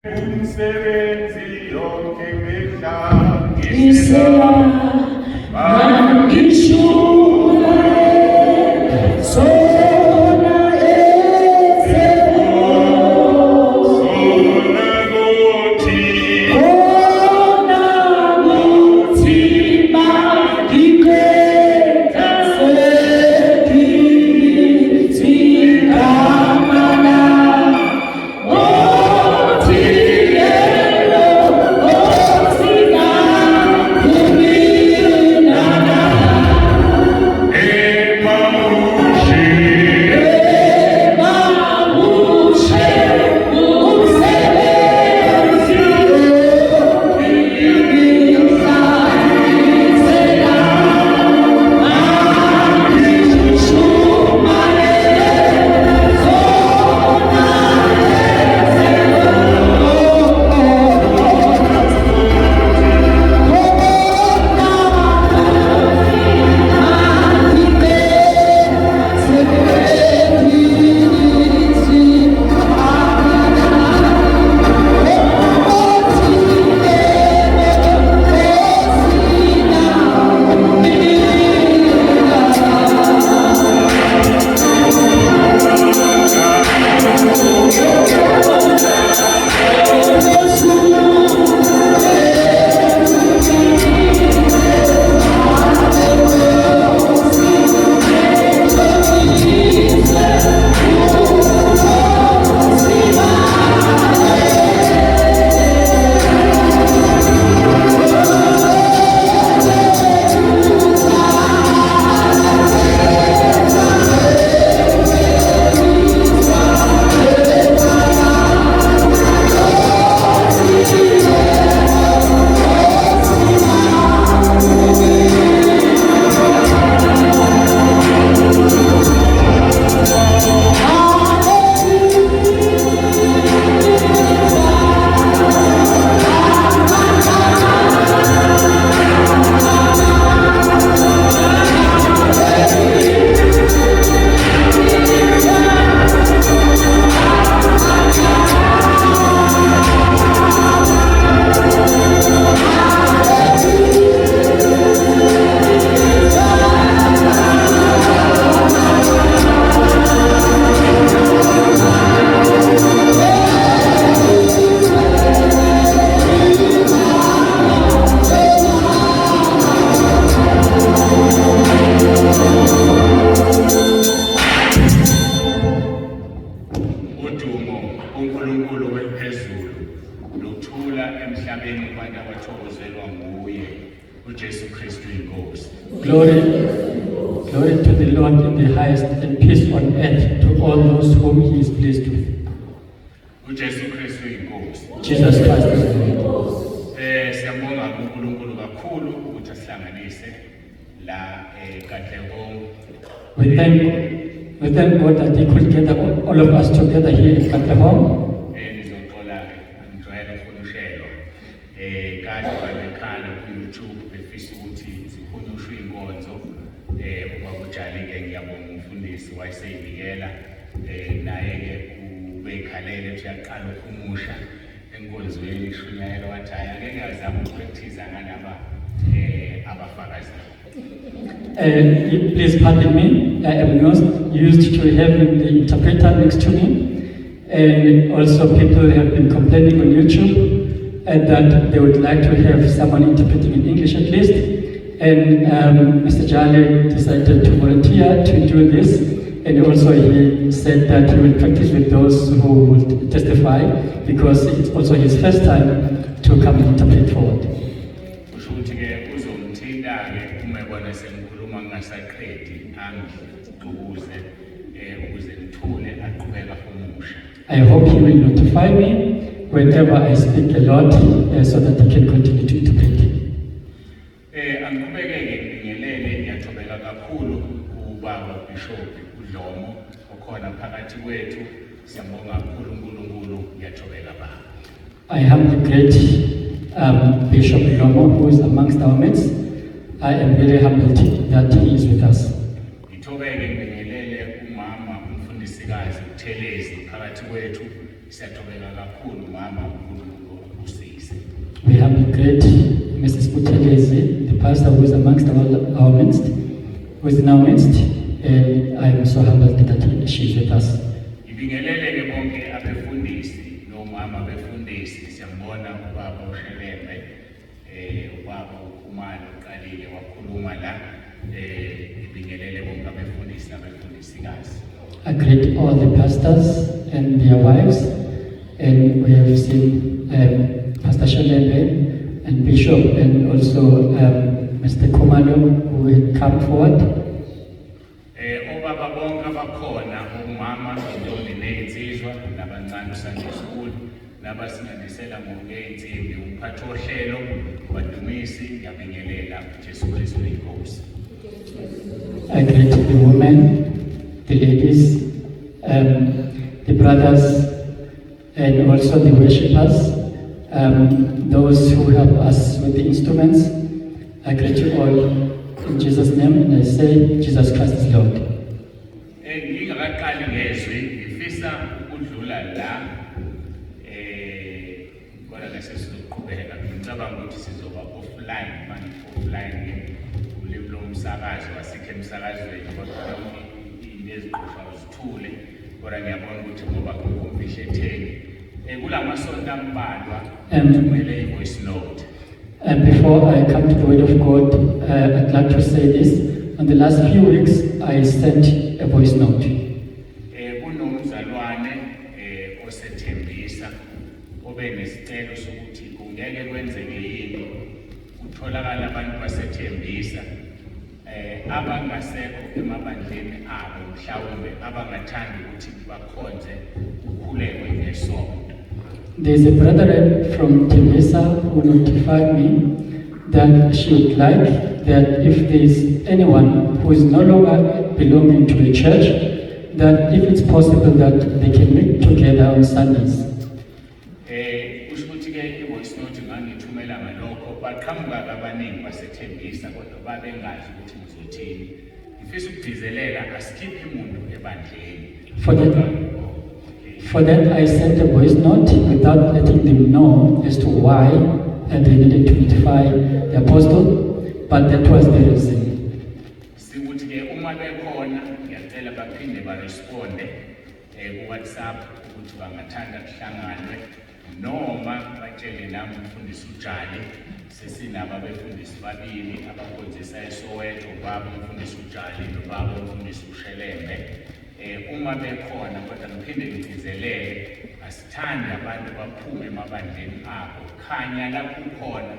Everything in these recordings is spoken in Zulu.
Umsebenzi yonke imihla. Ngisela mangishumayele sona Sona kuthi khona kuthi mangiqeda sengithi igama othi yebo othi na emawushe Emakushe umsebenzi wokuphilisa isela mangishumayele sona Udumo kuNkulunkulu wephezulu nokuthula emhlabeni kubantu abathokozelwa nguye uJesu Kristu inkosi. Glory, glory to the Lord in the highest, and peace on earth to all those whom He is pleased with. UJesu Kristu inkosi. Jesus Christ is Lord. Siyabonga kuNkulunkulu kakhulu ukuthi asihlanganise la eKatlehong. We thank God that He could gather all of us together here in Katlehong. Nizoxola ke, angijwayele ukuhunyushelwa. Kade babekhala ku YouTube befisa ukuthi zihunyushwe inkonzo ubaba uJali ke, ngiyabonga umfundisi wayeseyinikela naye ke ubekhalele ukuthi uyaqala ukuhumusha enkonzweni ishunyayelwa, wathi hayi, ake ngiyazama ukupractice ngalaba abafakazi. Please pardon me, I am not used to having the interpreter next to me. And also people have been complaining on YouTube and that they would like to have someone interpreting in English at least. And Mr. Jali decided to volunteer to do this. And also he said that he will practice with those who would testify because it's also his first time to come and interpret forward. Kusho ukuthi ke uzongithinta ke uma ebona sengikhuluma ngingasaqedi, angigqubuze ukuze ngithule, aqhubeka ahumushe. I hope he will notify me whenever I speak a lot so that he can continue to interpret. Angiqhubeke ke ngibingelele, ngiyathobeka kakhulu ubaba Bishop uDlomo okhona phakathi kwethu. Siyabonga kakhulu uNkulunkulu, ngiyathobeka baba. I humbly greet Bishop Lomo, who is amongst our midst. I am very humbled that he is with us. Ngithobeke ngibingelele umama umfundisikazi uThelezi phakathi kwethu. Siyathobeka kakhulu mama, uNkulunkulu akubusise. We humbly greet Mrs. Buthelezi, the pastor who is amongst our midst, who is in our midst, and I am so humbled that she is with us. Ngibingelele-ke bonke abefundisi nomama befundisi. Siyambona ubaba uShelembe, ubaba uKhumalo uqalile wakhuluma la. Ngibingelele bonke abefundisi nabefundisikazi. I greet all the pastors and their wives, and we have seen Pastor Shelembe and Bishop, and also Mr. Khumalo, who had come forward. Obaba bonke abakhona, omama, intombi nezinsizwa, nabancane Sunday school, nabasinganisela ngokuyinsimbi, umphathi wohlelo, badumisi, ngiyabingelela Jesu Kristu inkosi. I greet the women, the ladies, the brothers, and also the worshippers, those who help us with the instruments. I greet you all in Jesus' name, and I say, Jesus Christ is Lord. Ngingakaqali ngezwi, ngifisa ukudlula la, kodwa ke sesizoqhubeka. Ngicabanga ukuthi sizoba offline. Manje offline ke ulimi lomsakazo, asikho emsakazweni, kodwa yonke into eziqoshwayo zithule. Kodwa ngiyabona ukuthi ngoba kukho umfihlo etheni, kulamasonto ambalwa ngithumele i-voice note. And before I come to the Word of God, I'd like to say this. On the last few weeks, I sent a voice note. Kunomzalwane osethembisa obe nesicelo sokuthi kungeke kwenzeke yini kutholakala abantu basethembisa abangasekho emabandleni abo, mhlawumbe abangathandi ukuthi bakhonze kukhulekwe ngesonto. There's a brother from Tembisa who notified me that she would like that if there's anyone who is no longer belonging to a church, that if it's possible that they can meet together on Sundays. Kusho ukuthi ke i-voice note ngangithumela ngalokho, baqhamuka abaningi basethembisa, kodwa babengazi ukuthi ngizothini. Ngifisa ukugcizelela, asikhiphi umuntu ebandleni. For that, I sent a voice note without letting them know as to why and they needed to notify the apostle, but that was the reason. Sikuthi ke uma bekhona, ngiyacela baphinde baresponde ku WhatsApp ukuthi bangathanda kuhlanganwe, noma batshele nami umfundisi uJali. Sesinabo abefundisi babili abakhonzisa eSoweto, ubaba umfundisi uJali nobaba umfundisi uShelembe. Uma bekhona, kodwa ngiphinde ngigcizelele, asithandi abantu baphume emabandleni abo. Khanya lapho ukhona,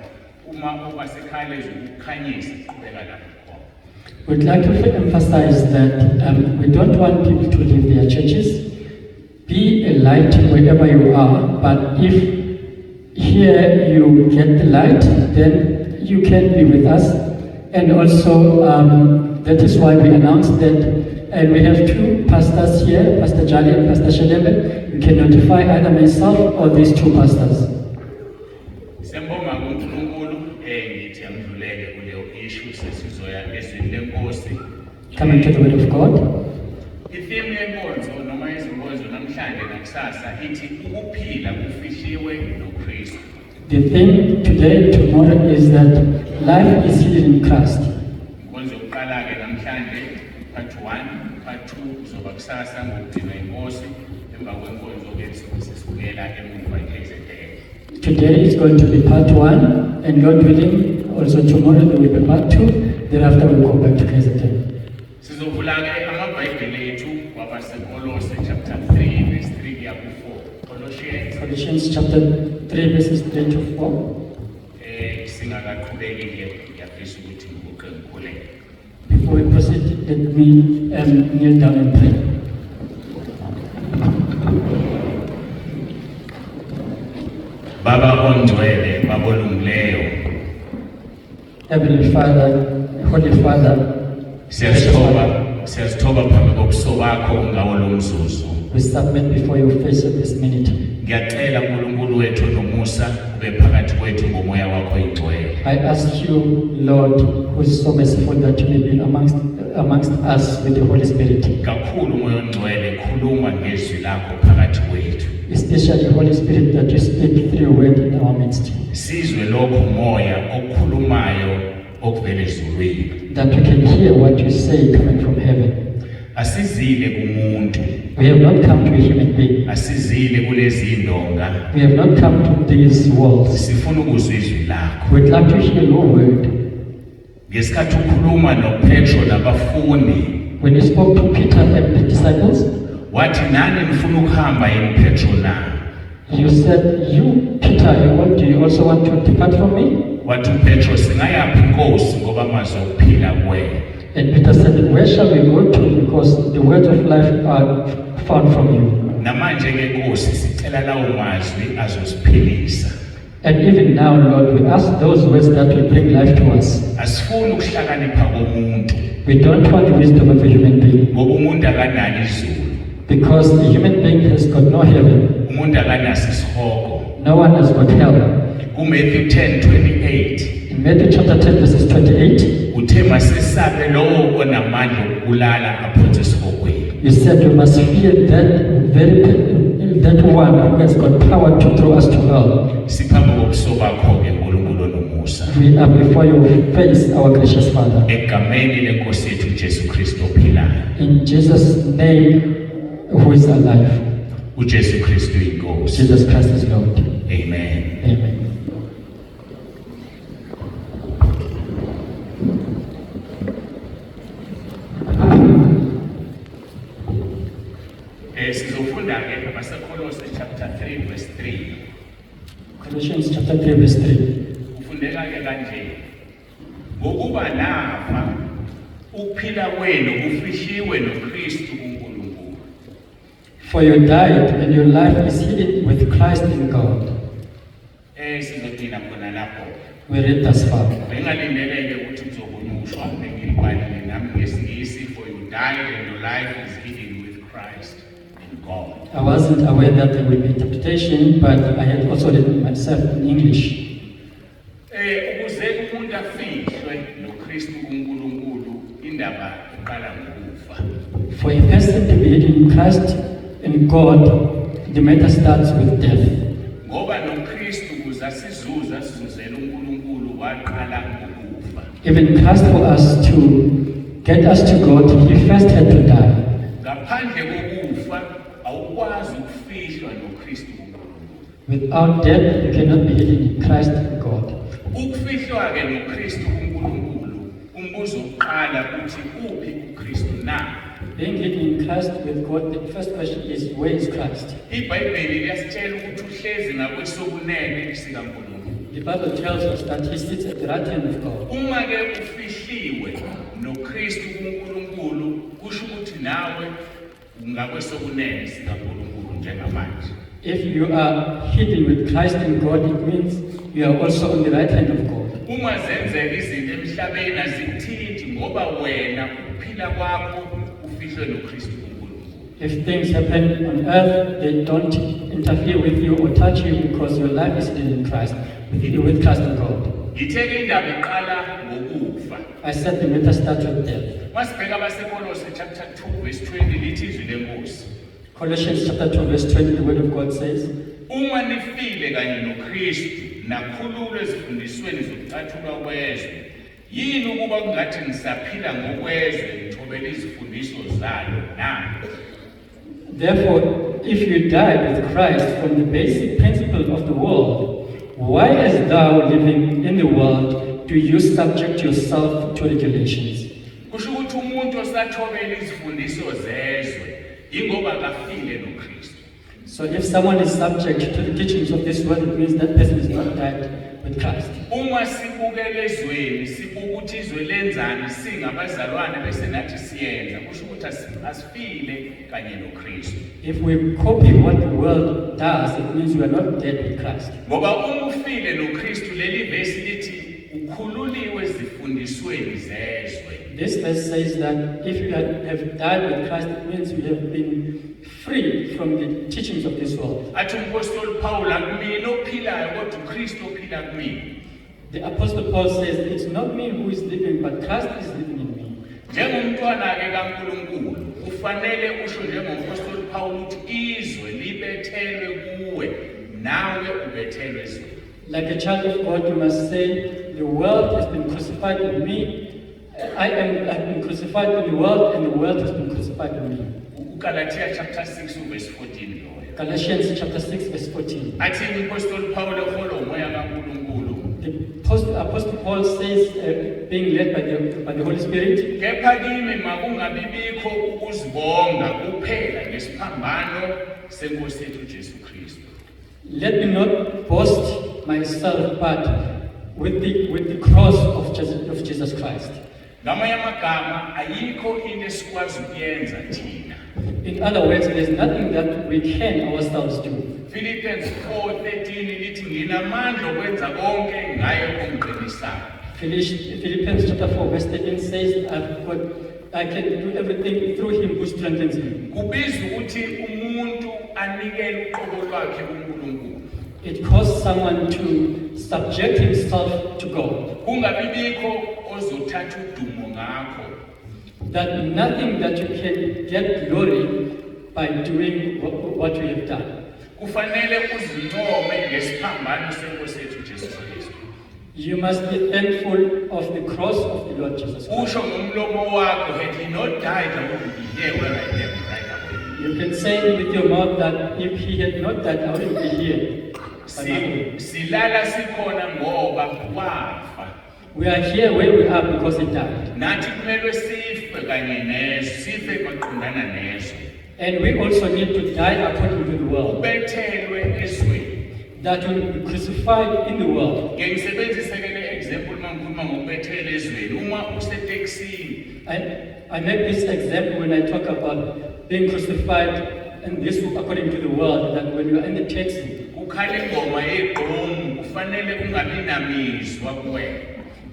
uma obasekhaya ukukhanyisa, qhubeka lapho khona. We'd like to emphasize that we don't want people to leave their churches. Be a light wherever you are, but if here you get the light, then you can be with us. And also, that is why we announced that, and we have two pastors here, Pastor Jali and Pastor Shelembe. You can notify either myself or these two pastors. Siyambonga kuNkulunkulu. Ngithi angidluleke kuleyo issue, sesizoya ezwini lenkosi. Coming to the Word of God. I-theme yenkonzo noma izinkonzo namhlanje nakusasa ithi ukuphila kufihliwe noKristu. The theme today and tomorrow is that life is hidden in Christ. Inkonzo yokuqala ke namhlanje part 1, part 2 kuzoba kusasa ngokugcina inkosi. Emva kwenkonzo ke sizobe sesibuyela emuva eKZN. Today is going to be part one, and Lord willing, also tomorrow there will be part two. Thereafter, we'll go back to KZN. Sizovula ke amaBhayibheli ethu kwabaseKolose chapter 3 verse 3 kuya ku4. Colossians. Colossians chapter 3, verses 3 to 4. Singakaqhubeki ke, ngiyafisa ukuthi ngiguqe ngikhuleke. Before we proceed, let me kneel down and pray. Baba ongcwele, Baba olungileyo, Heavenly Father, Holy Father, siyazithoba phambi kobuso bakho ngawo lo mzuzu. We submit before your face at this minute. Ngiyacela uNkulunkulu wethu nomusa ube phakathi kwethu ngomoya wakho ingcwele. I ask you, Lord, who is so merciful, that you may be amongst amongst us with the Holy Spirit. Kakhulu uMoya oNgcwele, khuluma ngezwi lakho phakathi kwethu. Especially Holy Spirit, that you speak through your word in our midst. Sizwe lokho Moya okukhulumayo okuvela ezulwini. That we can hear what you say coming from heaven. Asizile kumuntu. We have not come to a human being. Asizile kulezi ndonga. We have not come to these walls. Sifuna ukuzwa izwi lakho. We'd like to hear your word. Ngesikhathi ukhuluma noPetro nabafundi, When you spoke to Peter and the disciples, wathi nani nifuna ukuhamba yini Petro na? you said, "You, Peter, do you also want to depart from me?" Wathi uPetro, singayaphi Nkosi, ngoba amazwi okuphila kuwena. And Peter said, "Where shall we go to? Because the words of life are found from you." Namanje ke Nkosi, sicela lawo mazwi azosiphilisa. And even now, Lord, we ask those words that will bring life to us. Asifuni ukuhlakanipha komuntu, We don't want the wisdom of a human being, ngoba umuntu akanalo izulu, because the human being has got no heaven. Umuntu akanaso isihogo. No one has got hell. KuMatthew 10:28 In Matthew chapter 10, verses 28, uthe masisabe lowo onamandla okubulala aphonse esihogweni. you said we must fear that one who has got power to throw us to hell. Siphambi kobuso bakho ke uNkulunkulu onomusa. We are before your face, our gracious Father. Egameni lenkosi yethu uJesu Kristu ophilayo. In Jesus' name, who is alive. UJesu Kristu inkosi. Jesus Christ is Lord. Amen. Amen. Sizofunda ke abaseKolose chapter 3 verse 3. Colossians chapter 3, verse 3. Kufundeka ke kanje. Ngokuba nafa, ukuphila kwenu kufihliwe noKristu kuNkulunkulu. For you died, and your life is hidden with Christ in God. Sizogcina khona lapho. We read thus far. Bengalindeleke ukuthi kuzohunyushwa, bengilibhalile nami ngesiNgisi, for you died and your life is hidden with Christ in God. I wasn't aware that there would be interpretation, but I had also written myself in English. Ukuze umuntu afihlwe noKristu kuNkulunkulu, indaba iqala ngokufa. For a person to be hidden in Christ in God, the matter starts with death. Ngoba noKristu kuze asizuze asizuzele uNkulunkulu waqala ngokufa. Even Christ, for us to get us to God, he first had to die. Ngaphandle kokufa awukwazi ukufihlwa noKristu kuNkulunkulu. Without death, you cannot be hidden in Christ in God. Ukufihlwa ke noKristu kuNkulunkulu, umbuzo oqala uthi uphi uKristu na? Being hidden in Christ with God, the first question is, where is Christ? IBhayibheli liyasitshela ukuthi uhlezi ngakwesokunene sikaNkulunkulu. The Bible tells us that he sits at the right hand of God. Uma ke ufihliwe noKristu kuNkulunkulu, kusho ukuthi nawe ungakwesokunene sikaNkulunkulu njengamanje. If you are hidden with Christ in God, it means you are also on the right hand of God. Uma zenzeka izinto emhlabeni azikuthinti, ngoba wena ukuphila kwakho ufihlwe noKristu kuNkulunkulu. If things happen on earth, they don't interfere with you or touch you because your life is hidden in Christ, with Christ in God. Ngithe ke indaba iqala ngokufa. I said the matter starts with death. Masibheka abaseKolose chapter 2 verse 20, lithi izwi lenkosi. Colossians chapter 2, verse 20, the word of God says, Uma nifile kanye noKristu, nakhululwa ezifundisweni zokucathulwa kwezwe, yini ukuba kungathi nisaphila ngokwezwe nithobela izifundiso zalo na? "Therefore, if you died with Christ from the basic principle of the world, why, as thou living in the world, do you subject yourself to regulations?" Kusho ukuthi umuntu osathobela izifundiso zezwe ingoba kafile noKristu. So if someone is subject to the teachings of this world, it means that person is not died with Christ. Uma sibukele ezweni, sibuka ukuthi izwe lenzani, singabazalwane bese nathi siyenza, kusho ukuthi asifile kanye noKristu. If we copy what the world does, it means we are not dead with Christ. Ngoba uma ufile noKristu, leli vesi lithi ukhululiwe ezifundisweni zezwe. This verse says that if you have died with Christ, it means you have been free from the teachings of this world. Athi umpostoli Paul, akumina ophilayo kodwa uKristu ophila kumina. The Apostle Paul says, "It's not me who is living, but Christ is living in me." Njengomntwana-ke kaNkulunkulu kufanele usho njengomphostoli Paul ukuthi izwe libethelwe kuwe, nawe ubethelwe ezweni. Like a child of God, you must say, "The world has been crucified in me. I've been crucified in the world, and the world has been crucified in me." UGalathiya chapter 6 uverse 14 loyo. Galatians chapter 6, verse 14. Athi umphostoli Paul eholwa umoya kaNkulunkulu, The Apostle Paul says, being led by the Holy Spirit, kepha kimi makungabi bikho ukuzibonga kuphela ngesiphambano senkosi yethu Jesu Kristu. "Let me not boast myself, but with the cross of Jesus Christ." Ngamanye amagama, ayikho into esikwazi ukuyenza thina. In other words, there's nothing that we can ourselves do. Philippians 4:13 lithi nginamandla okwenza konke ngaye ongiqinisayo. Philippians chapter 4, verse 13 says, I can do everything through him who strengthens me." Kubiza ukuthi umuntu anikele uqobo lwakhe kuNkulunkulu. It costs someone to subject himself to God. Kungabi bikho ozothatha udumo ngakho. That nothing that you can get glory by doing what you have done. Kufanele uzincome ngesiphambano senkosi yethu Jesu Kristu. You must be thankful of the cross of the Lord Jesus Christ. Usho ngomlomo wakho, had he not died, I wouldn't be here where I am right away. You can say with your mouth that if he had not died, I wouldn't be here. By my own. Silala sikhona ngoba wafa. We are here where we are because he died. Nathi kumelwe sife kanye nezwe, sife maqondana nezwe. And we also need to die according to the world. Ubethelwe ezweni. That will be crucified in the world. Ngeke ngisebenzise ke le example uma ngikhuluma ngokubethela ezweni. Uma usetekisini, I make this example when I talk about being crucified, and this according to the world, that when you are in the taxi, kukhala ingoma yegqomu, kufanele kungabi namizwa kuwena.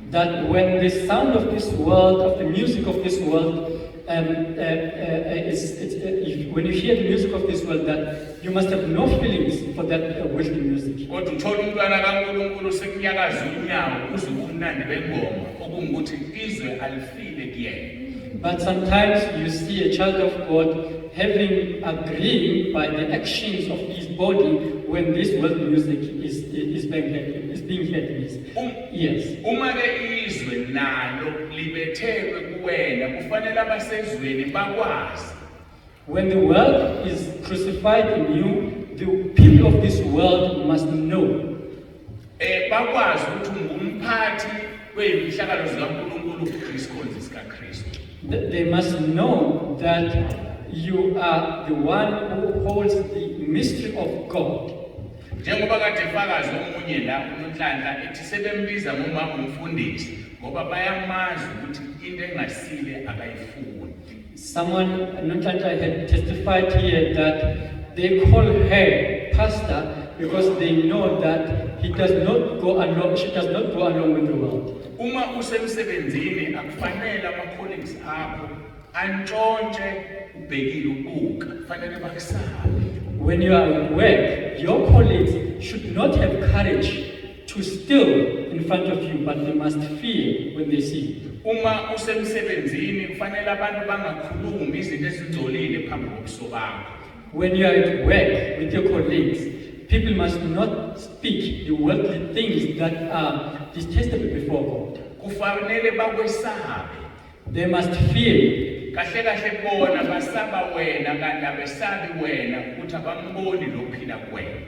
That when the sound of this world, of the music of this world, is, it's, if, when you hear the music of this world, that you must have no feelings for that worldly music. Kodwa uthola umntwana kaNkulunkulu sekunyakaza unyawo uze ubumnandi bengoma, okungukuthi izwe alifile kuyena. But sometimes you see a child of God having agreeing by the actions of his body when this world music is being heard in his ears. Uma ke izwe nalo libethelwe kuwena, kufanele abasezweni bakwazi When the world is crucified in you, the people of this world must know. Bakwazi ukuthi ungumphathi weyimfihlakalo zikaNkulunkulu, isikhonzi sikaKristu. They must know that you are the one who holds the mystery of God. Njengoba kade efakazi omunye la uNonhlanhla ethi sebembiza ngomama umfundisi ngoba bayamazi ukuthi into engasile akayifuni. Someone, Nonhlanhla, had testified here that they call her pastor because they know that he does not go along, she does not go along with the world. Uma usemsebenzini akufanele ama-colleagues akho antshontshe ubhekile ubuka, kufanele bakusabe. When you are at work, your colleagues should not have courage to steal in front of you, but they must fear when they see you. Uma usemsebenzini kufanele abantu bangakhulumi izinto ezingcolile phambi kobuso bakho. When you are at work with your colleagues, people must not speak the worldly things that are detestable before God. Kufanele bakwesabe. They must fear you. Kahle kahle bona basaba wena, kanti abesabi wena ukuthi abamboni lophila kuwena.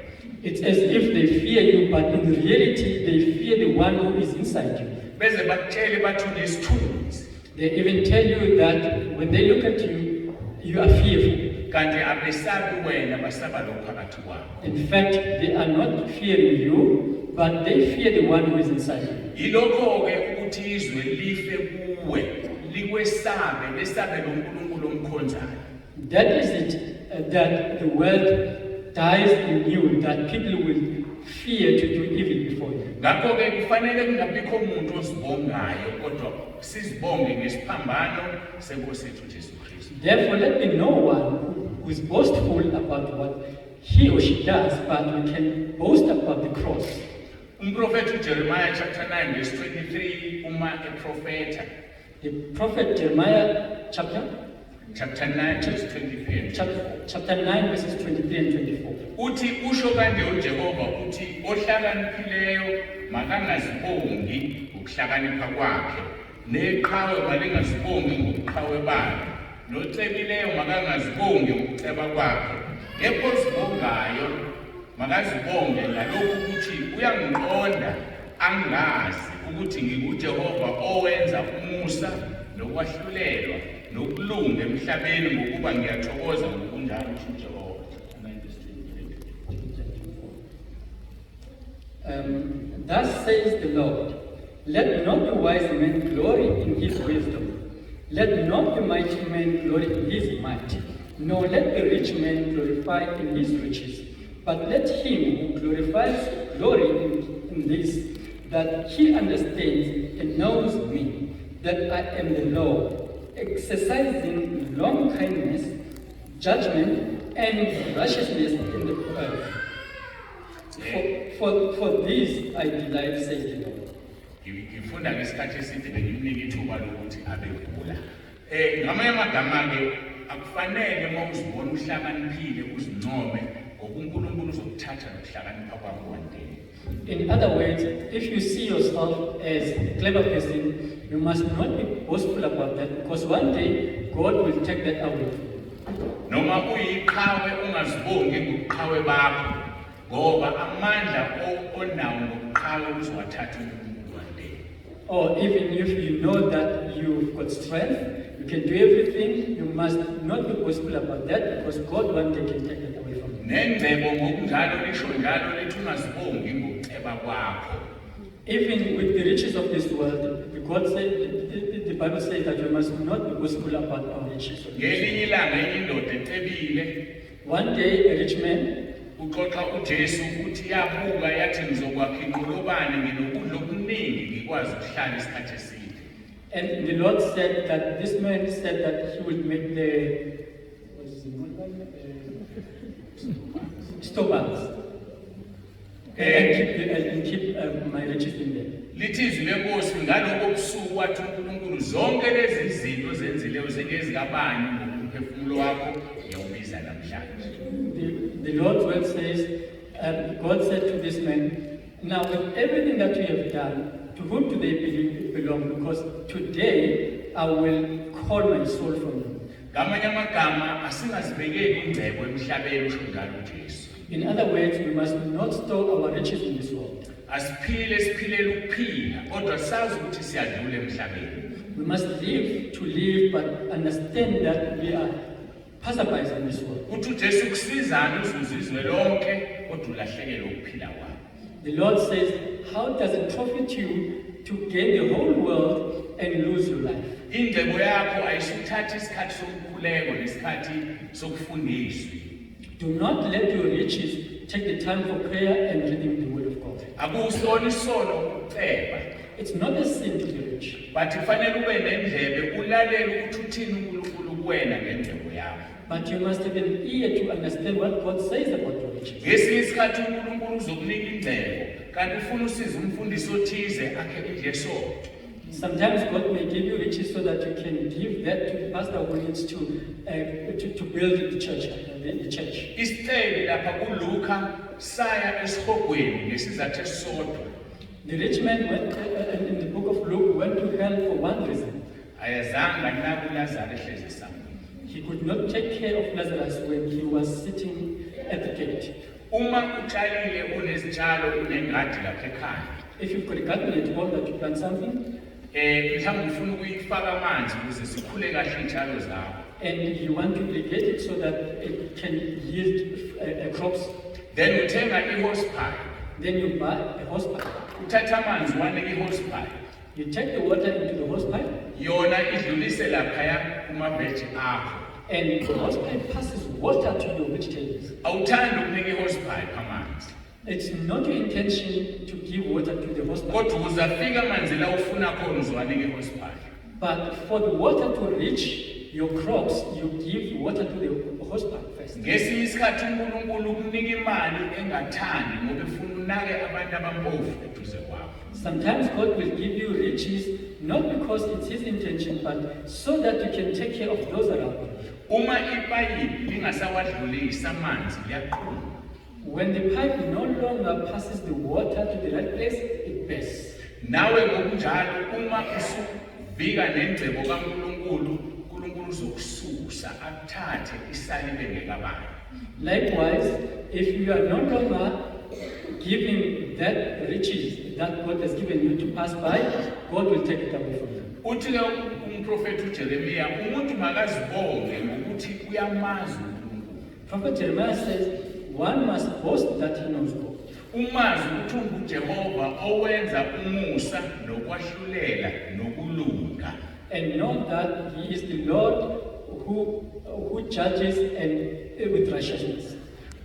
It's as if they fear you, but in reality, they fear the one who is inside you. Beze bakutshele bathi unesithunzi. They even tell you that when they look at you, you are fearful. Kanti abesabi wena, basaba lo phakathi kwakho. In fact, they are not fearing you, but they fear the one who is inside you. Yilokho-ke ukuthi izwe life kuwe, likwesabe, lesabe lo nkulunkulu omkhonzayo. That is it, that the world dies in you, that people will fear to do evil before you. Ngakho-ke kufanele kungabikho muntu ozibongayo, kodwa sizibonge ngesiphambano senkosi yethu Jesu Kristu. Therefore, let be no one who is boastful about what he or she does, but we can boast about the cross. Umprofethi uJeremiah chapter 9 verse 23, uma eprofetha The prophet Jeremiah chapter, Chapter 9 verse 23 and 24. chapter 9 verses 23 and 24. Uthi usho kanje uJehova uthi ohlakaniphileyo makangazibongi ngokuhlakanipha kwakhe, neqhawe malingazibongi ngobuqhawe bakhe, nocebileyo makangazibongi ngokuceba kwakhe, kepha ozibongayo makazibonge ngalokhu ukuthi uyangiqonda angazi ukuthi nginguJehova owenza umusa nokwahlulelwa nokulunga emhlabeni, ngokuba ngiyathokoza ngokunjalo, usho uJehova. Thus says the Lord, let not the wise man glory in his wisdom, let not the mighty man glory in his might, nor let the rich man glorify in his riches, but let him who glorifies glory in this, that he understands and knows me, that I am the Lord, exercising long kindness, judgment, and righteousness in the earth. For this I delight, says the Lord. Ngifunda ngesikhathi eside, bengimnika ithuba lokuthi abevula. Ngamanye amagama-ke, akufanele uma uzibona uhlakaniphile uzincome, ngoba uNkulunkulu uzokuthatha nokuhlakanipha kwakho one day. In other words, if you see yourself as a clever person, you must not be boastful about that, because one day God will take that away from you. Noma uyiqhawe ungazibongi ngobuqhawe bakho, ngoba amandla onawo ngobuqhawe uzowathatha uNkulunkulu one day. Or even if you know that you've got strength, you can do everything, you must not be boastful about that, because God one day can take that away from you. Nengcebo ngokunjalo lisho njalo, lithi ungazibongi ngokuceba kwakho. Even with the riches of this world, the Bible says that we must not be boastful about our riches. Ngelinye ilanga enye indoda ecebile, One day, a rich man, uxoxa uJesu ukuthi yabuka yathi ngizokwakha inqolobane, nginokudla okuningi, ngikwazi ukuhlala isikhathi eside. And the Lord said that this man said that he would make the, what is it, storehouse and keep my riches in there. Lithi izwi lenkosi ngalobo busuku wathi uNkulunkulu zonke lezi zinto zenzileyo zingezikabani, ngokumphefumulo wakho ngiyawubiza namhlanje. The Lord's word says, God said to this man, now with everything that you have done, to whom do they belong? Because today I will call my soul from you. Ngamanye amagama asingazibekeli ingcebo emhlabeni, usho njalo uJesu. In other words, we must not store our riches in this world. Asiphile siphilele ukuphila, kodwa sazi ukuthi siyadlula emhlabeni. We must live to live, but understand that we are passerbys in this world. Uthi uJesu kusizani uzuze izwe lonke kodwa ulahlekelwe ukuphila kwakho? The Lord says, how does it profit you to gain the whole world and lose your life? Ingcebo yakho ayisuthatha isikhathi somkhuleko nesikhathi sokufunda izwi. Do not let your riches take the time for prayer and reading the word of God. Akusona isono ukuceba, It's not a sin to be rich, but kufanele ube nendlebe ulalele ukuthi uthini uNkulunkulu kuwena ngengcebo yakho. But you must have an ear to understand what God says about your riches. Ngesinye isikhathi uNkulunkulu uzokunika ingcebo kanti ufuna usize umfundisi othize akhe indlu yesonto. Sometimes God may give you riches so that you can give that to the pastor who needs to build the church. Isicebi lapha kuLuka saya esihogweni ngesizathu esisodwa. The rich man went, in the book of Luke, went to hell for one reason. Ayazange anake uLazaro ehlezi esangweni. He could not take care of Lazarus when he was sitting at the gate. Uma utshalile unezitshalo unengadi lapha ekhaya, If you've got a garden at home that you plant something, mhlawumbe ufuna ukuyifaka amanzi ukuze zikhule kahle iy'tshalo zakho, and you want to irrigate it so that it can yield crops, then uthenga i-hosepipe, then you buy a hosepipe. Uthatha amanzi wanike i-hosepipe, You take the water into the hosepipe, yona idlulise laphaya kumaveji akho. And the hosepipe passes water to your vegetables. Awuthandi ukunika i-hosepipe amanzi, It's not your intention to give water to the hosepipe, kodwa ukuze afike amanzi la ufuna khona uzowanika i-hosepipe. But for the water to reach your crops, you give water to the hosepipe first. Ngesinye isikhathi uNkulunkulu ukunika imali engathandi ngoba efuna unake abantu abampofu eduze kwakho. Sometimes God will give you riches, not because it's His intention, but so that you can take care of those around you. Uma ipayipi lingasawadlulisi amanzi liyaqhuma. When the pipe no longer passes the water to the right place, it bursts. Nawe ngokunjalo uma usuvika nengcebo kaNkulunkulu, uNkulunkulu uzokususa akuthathe isale ibe ngekabani. Likewise, if you are no longer giving that riches that God has given you to pass by, God will take it away from you. Uthi ke umprofeti uJeremiya umuntu makazibonge ngokuthi uyamazi uNkulunkulu. Prophet Jeremiah says, one must boast that he knows God. Umazi ukuthi unguJehova owenza umusa nokwahlulela nokulunga. And know that he is the Lord who judges and with righteousness.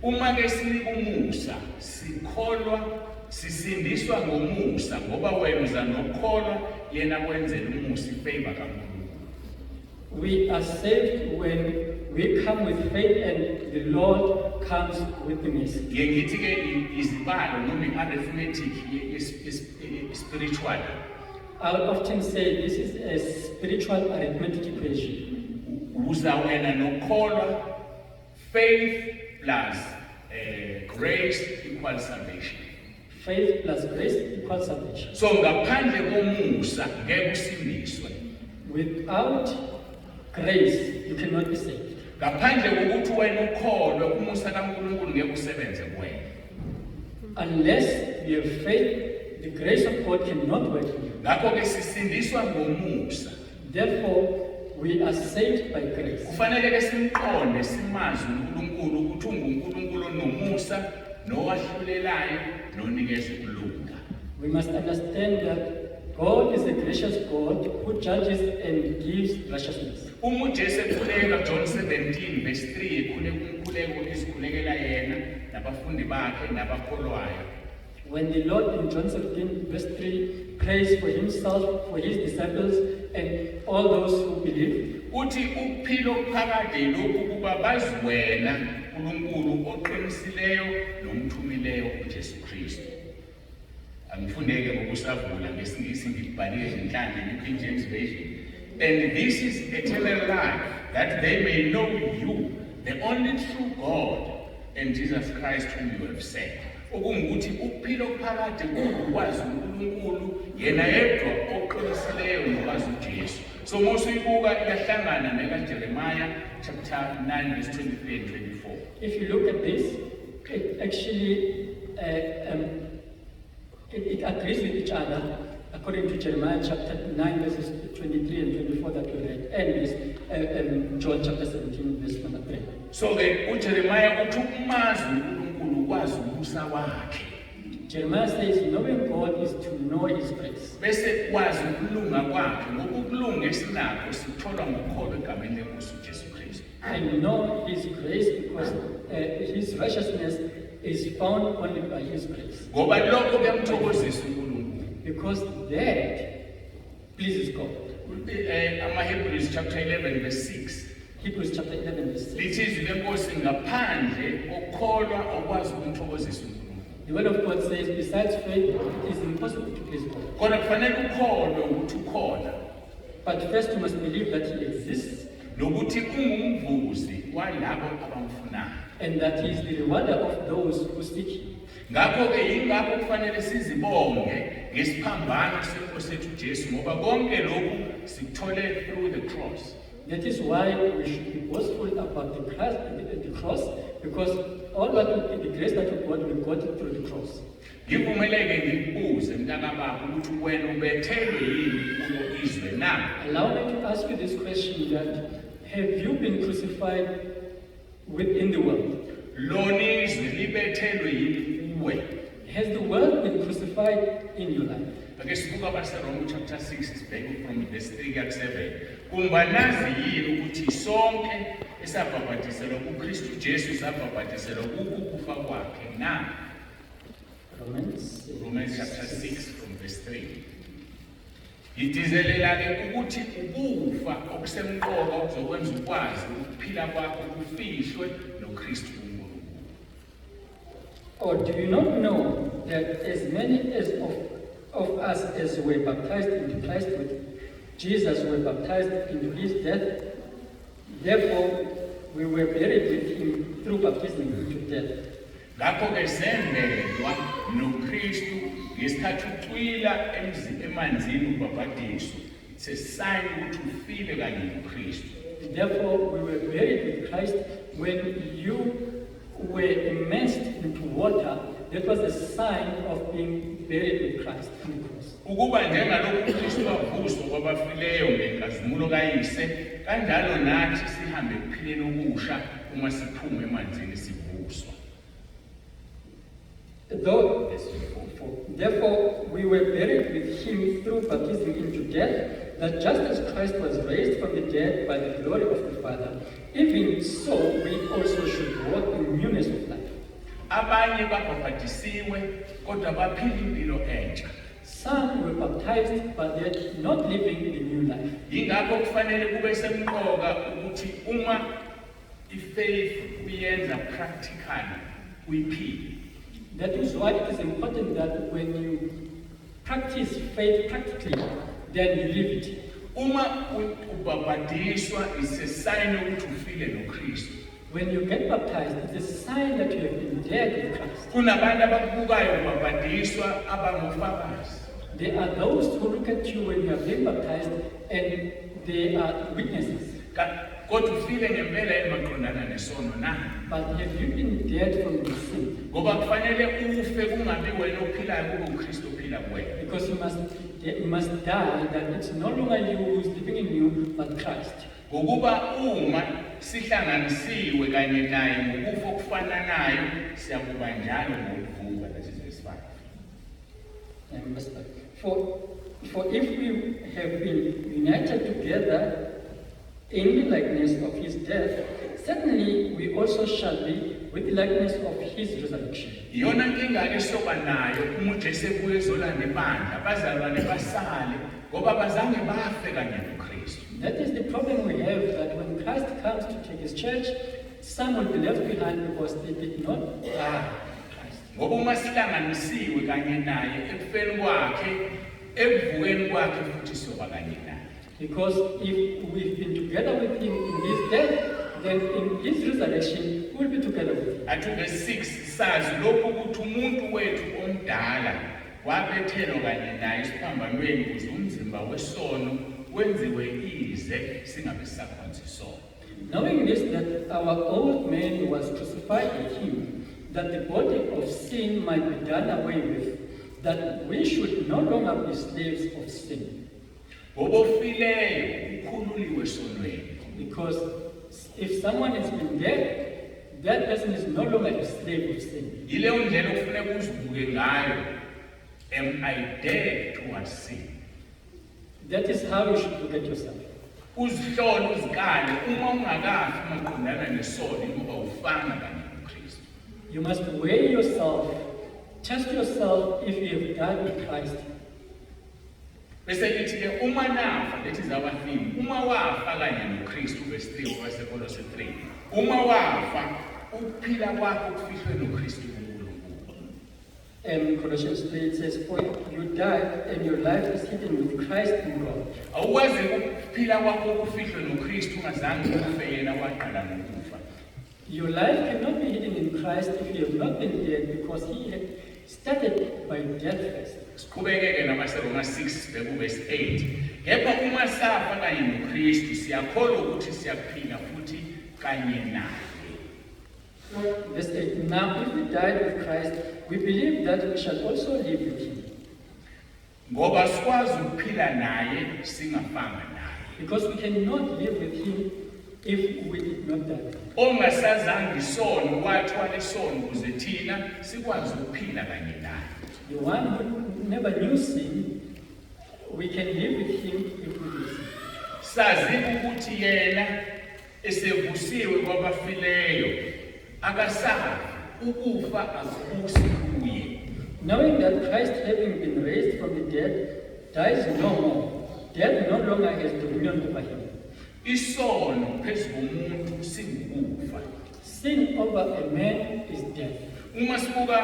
Uma ke sinika umusa, sikholwa sisindiswa ngomusa ngoba wena uza nokukholwa yena kwenzela umusa ifavor kaNkulunkulu. We are saved when we come with faith and the Lord comes with the mercy. Ngiye ngithi ke izibalo noma i-arithmetic spiritual. I often say this is a spiritual arithmetic equation. Uza wena nokukholwa, faith plus grace equals salvation. Faith plus grace equals salvation. So ngaphandle komusa ngeke usindiswe. Without grace, you cannot be saved. Ngaphandle kokuthi wena ukholwe umusa kaNkulunkulu ngeke usebenze kuwena. Unless you have faith, the grace of God cannot work in you. Ngakho ke sisindiswa ngomusa. Therefore, we are saved by grace. Kufanele ke simqonde simazi uNkulunkulu ukuthi unguNkulunkulu onomusa nowahlulelayo nonikeza ukulunga. We must understand that God is a gracious God who judges and gives righteousness. Uma uJesu ekhuleka John 17 verse 3 ekhuleka umkhuleko ezikhulekela yena nabafundi bakhe nabakholwayo. When the Lord in John 17 verse 3 prays for himself, for his disciples and all those who believe, uthi ukuphila okuphakade lokhu kuba bazi wena uNkulunkulu oqinisileyo nomthumileyo uJesu Kristu. Angifundeke ngokusavula ngesingisi ngibhalile ngenhlanhla nge-King James Version. And this is eternal life, that they may know you, the only true God, and Jesus Christ whom you have sent. Okungukuthi ukuphila okuphakade kukwazi uNkulunkulu yena yedwa oqinisileyo nokwazi uJesu. So uma usuyibuka iyahlangana nekaJeremiah chapter 9 verse 23 and 24. If you look at this, it actually it agrees with each other according to Jeremiah chapter 9 verses 23 and 24 that we read, and this John chapter 17 verse number 3. So ke uJeremiah uthi ukumazi uNkulunkulu ukwazi umusa wakhe. Jeremiah says knowing God is to know his grace. Bese wazi ukulunga kwakhe ngoba ukulunga esinakho sikuthola ngokholo egameni lenkosi uJesu Kristu. And know his grace because his righteousness is found only by his grace. Ngoba lokho kuyamthokozisa uNkulunkulu. Because that pleases God. AmaHebrews chapter 11 verse 6. Hebrews chapter 11 verse 6. Lithi izwi lenkosi ngaphandle kokukholwa okwazi ukumthokozisa uNkulunkulu. The word of God says, besides faith, it is impossible to please God. Kodwa kufanele ukholwe ukuthi ukhona. But first you must believe that he exists. Nokuthi ungumvuzi walabo abamfunayo. And that he is the rewarder of those who seek him. Ngakho ke yingakho kufanele sizibonge ngesiphambano senkosi yethu Jesu ngoba konke lokhu sikuthole through the cross. That is why we should be boastful about the cross, because all what we, the grace that we got, we got it through the cross. Ngivumeleke ngikubuze mntakababa ukuthi wena ubethelwe yini kulo izwe na? Allow me to ask you this question, that have you been crucified within the world? Lona izwe libethelwe yini kuwe? Has the world been crucified in your life? Ake sibuka abaseRoma chapter 6 sibheke from verse 3 kuya ku-7. Kumbanazi yini ukuthi sonke esabhabhadiselwa kuKristu Jesu sabhabhadiselwa kukufa kwakhe na? Romans, Romans chapter 6 from verse 3. Ngigcizelela-ke ukuthi ukufa okusemqoka okuzokwenza ukwazi ukuphila kwakho kufihlwe noKristu kuNkulunkulu. Or do you not know that as many as of us as were baptized into Christ with Jesus were baptized into his death? Therefore, we were buried with him through baptism into death. Ngakho-ke sembelwa noKristu ngesikhathi ucwila emanzini ubhabhadiswa. It's a sign ukuthi ufile kanye noKristu. Therefore, we were buried with Christ when you were immersed into water. That was a sign of being buried with Christ on the cross. Ukuba njengalokhu uKristu wavuswa kwabafileyo ngenkazimulo kaYise, kanjalo nathi sihambe ekuphileni okusha uma siphuma emanzini sivuswa. Though, therefore, we were buried with him through baptism into death, that just as Christ was raised from the dead by the glory of the Father, even so we also should walk in newness of life. Abanye babhabhadisiwe kodwa baphila impilo entsha. Some were baptized, but they're not living the new life. Yingakho kufanele kube semqoka ukuthi uma ifaith uyenza practical uyiphile. That is why it is important that when you practice faith practically, then you live it. Uma ubhabhadiswa is a sign yokuthi ufile noKristu. When you get baptized, it's a sign that you have been dead with Christ. Kunabantu abakubukayo ubhabhadiswa abangofakazi. There are those who look at you when you are being baptized and they are witnesses. Kodwa ufile ngempela yini maqondana nesono na? But have you been dead from the sin? Ngoba kufanele ufe kungabi wena ophilayo kube uKristu ophila kuwena. Because you must die, that it's no longer you who is living in you, but Christ. Ngokuba uma sihlanganisiwe kanye naye ngokufa okufananayo siyakuba njalo ngokuvuka. That is verse 5. And verse 5. For if we have been united together in the likeness of his death, certainly we also shall be with the likeness of his resurrection. Iyona nkinga ke soba nayo uma uJesu ebuye ezolanda ibandla, abazalwane basale ngoba bazange bafe kanye noKristu. That is the problem we have, that when Christ comes to take his church, some will be left behind because they did not die with Christ. Ngoba uma sihlanganisiwe kanye naye ekufeni kwakhe, ekuvukeni kwakhe futhi soba kanye naye. Because if we've been together with him in his death, then in his resurrection, we'll be together with him. Athi verse 6, sazi lokhu ukuthi umuntu wethu omdala wabethelwa kanye naye esiphambanweni ukuze umzimba wesono wenziwe ize singabe sisakhonza isono. Knowing this, that our old man was crucified with him, that the body of sin might be done away with, that we should no longer be slaves of sin. Ngoba ofileyo ukhululiwe esonweni. Because if someone has been dead, that person is no longer a slave of sin. Yileyo ndlela okufuneka uzibuke ngayo: am I dead towards sin? That is how you should look at yourself. Uzihlole uzikale uma ungakafi maqondana nesono ngoba ufana kanye noKristu. You must weigh yourself, test yourself if you have died with Christ. Bese lithi ke uma nafa, that is our theme, uma wafa kanye noKristu, verse 3 waseKolose 3, uma wafa ukuphila kwakho kufihlwe noKristu kuNkulunkulu. Colossians 3, it says, "For you died, and your life is hidden with Christ in God." Awukwazi ukuphila kwakho kufihlwe noKristu ungazange ufe yena waqala ngokufa. Your life cannot be hidden in Christ if you have not been dead, because he had started by death first. Siqhubeke-ke nabaseRoma 6 bekuvesi 8. Kepha uma safa kanye noKristu siyakholwa ukuthi siyaphila futhi kanye naye. Verse 8. Now, if we died with Christ, we believe that we shall also live with him. Ngoba sikwazi ukuphila naye singafanga naye. Because we cannot live with him if we did not die with him. Ongasazange isono wathwala isono ukuze thina sikwazi ukuphila kanye naye. The one who never knew sin, we can live with him if we do sin. Sazi ukuthi yena esevusiwe kwabafileyo akasafi, ukufa akubusi kuye. Knowing that Christ, having been raised from the dead, dies no more. Death no longer has dominion over him. Isono phezu komuntu singukufa. Sin over a man is death. Uma sibuka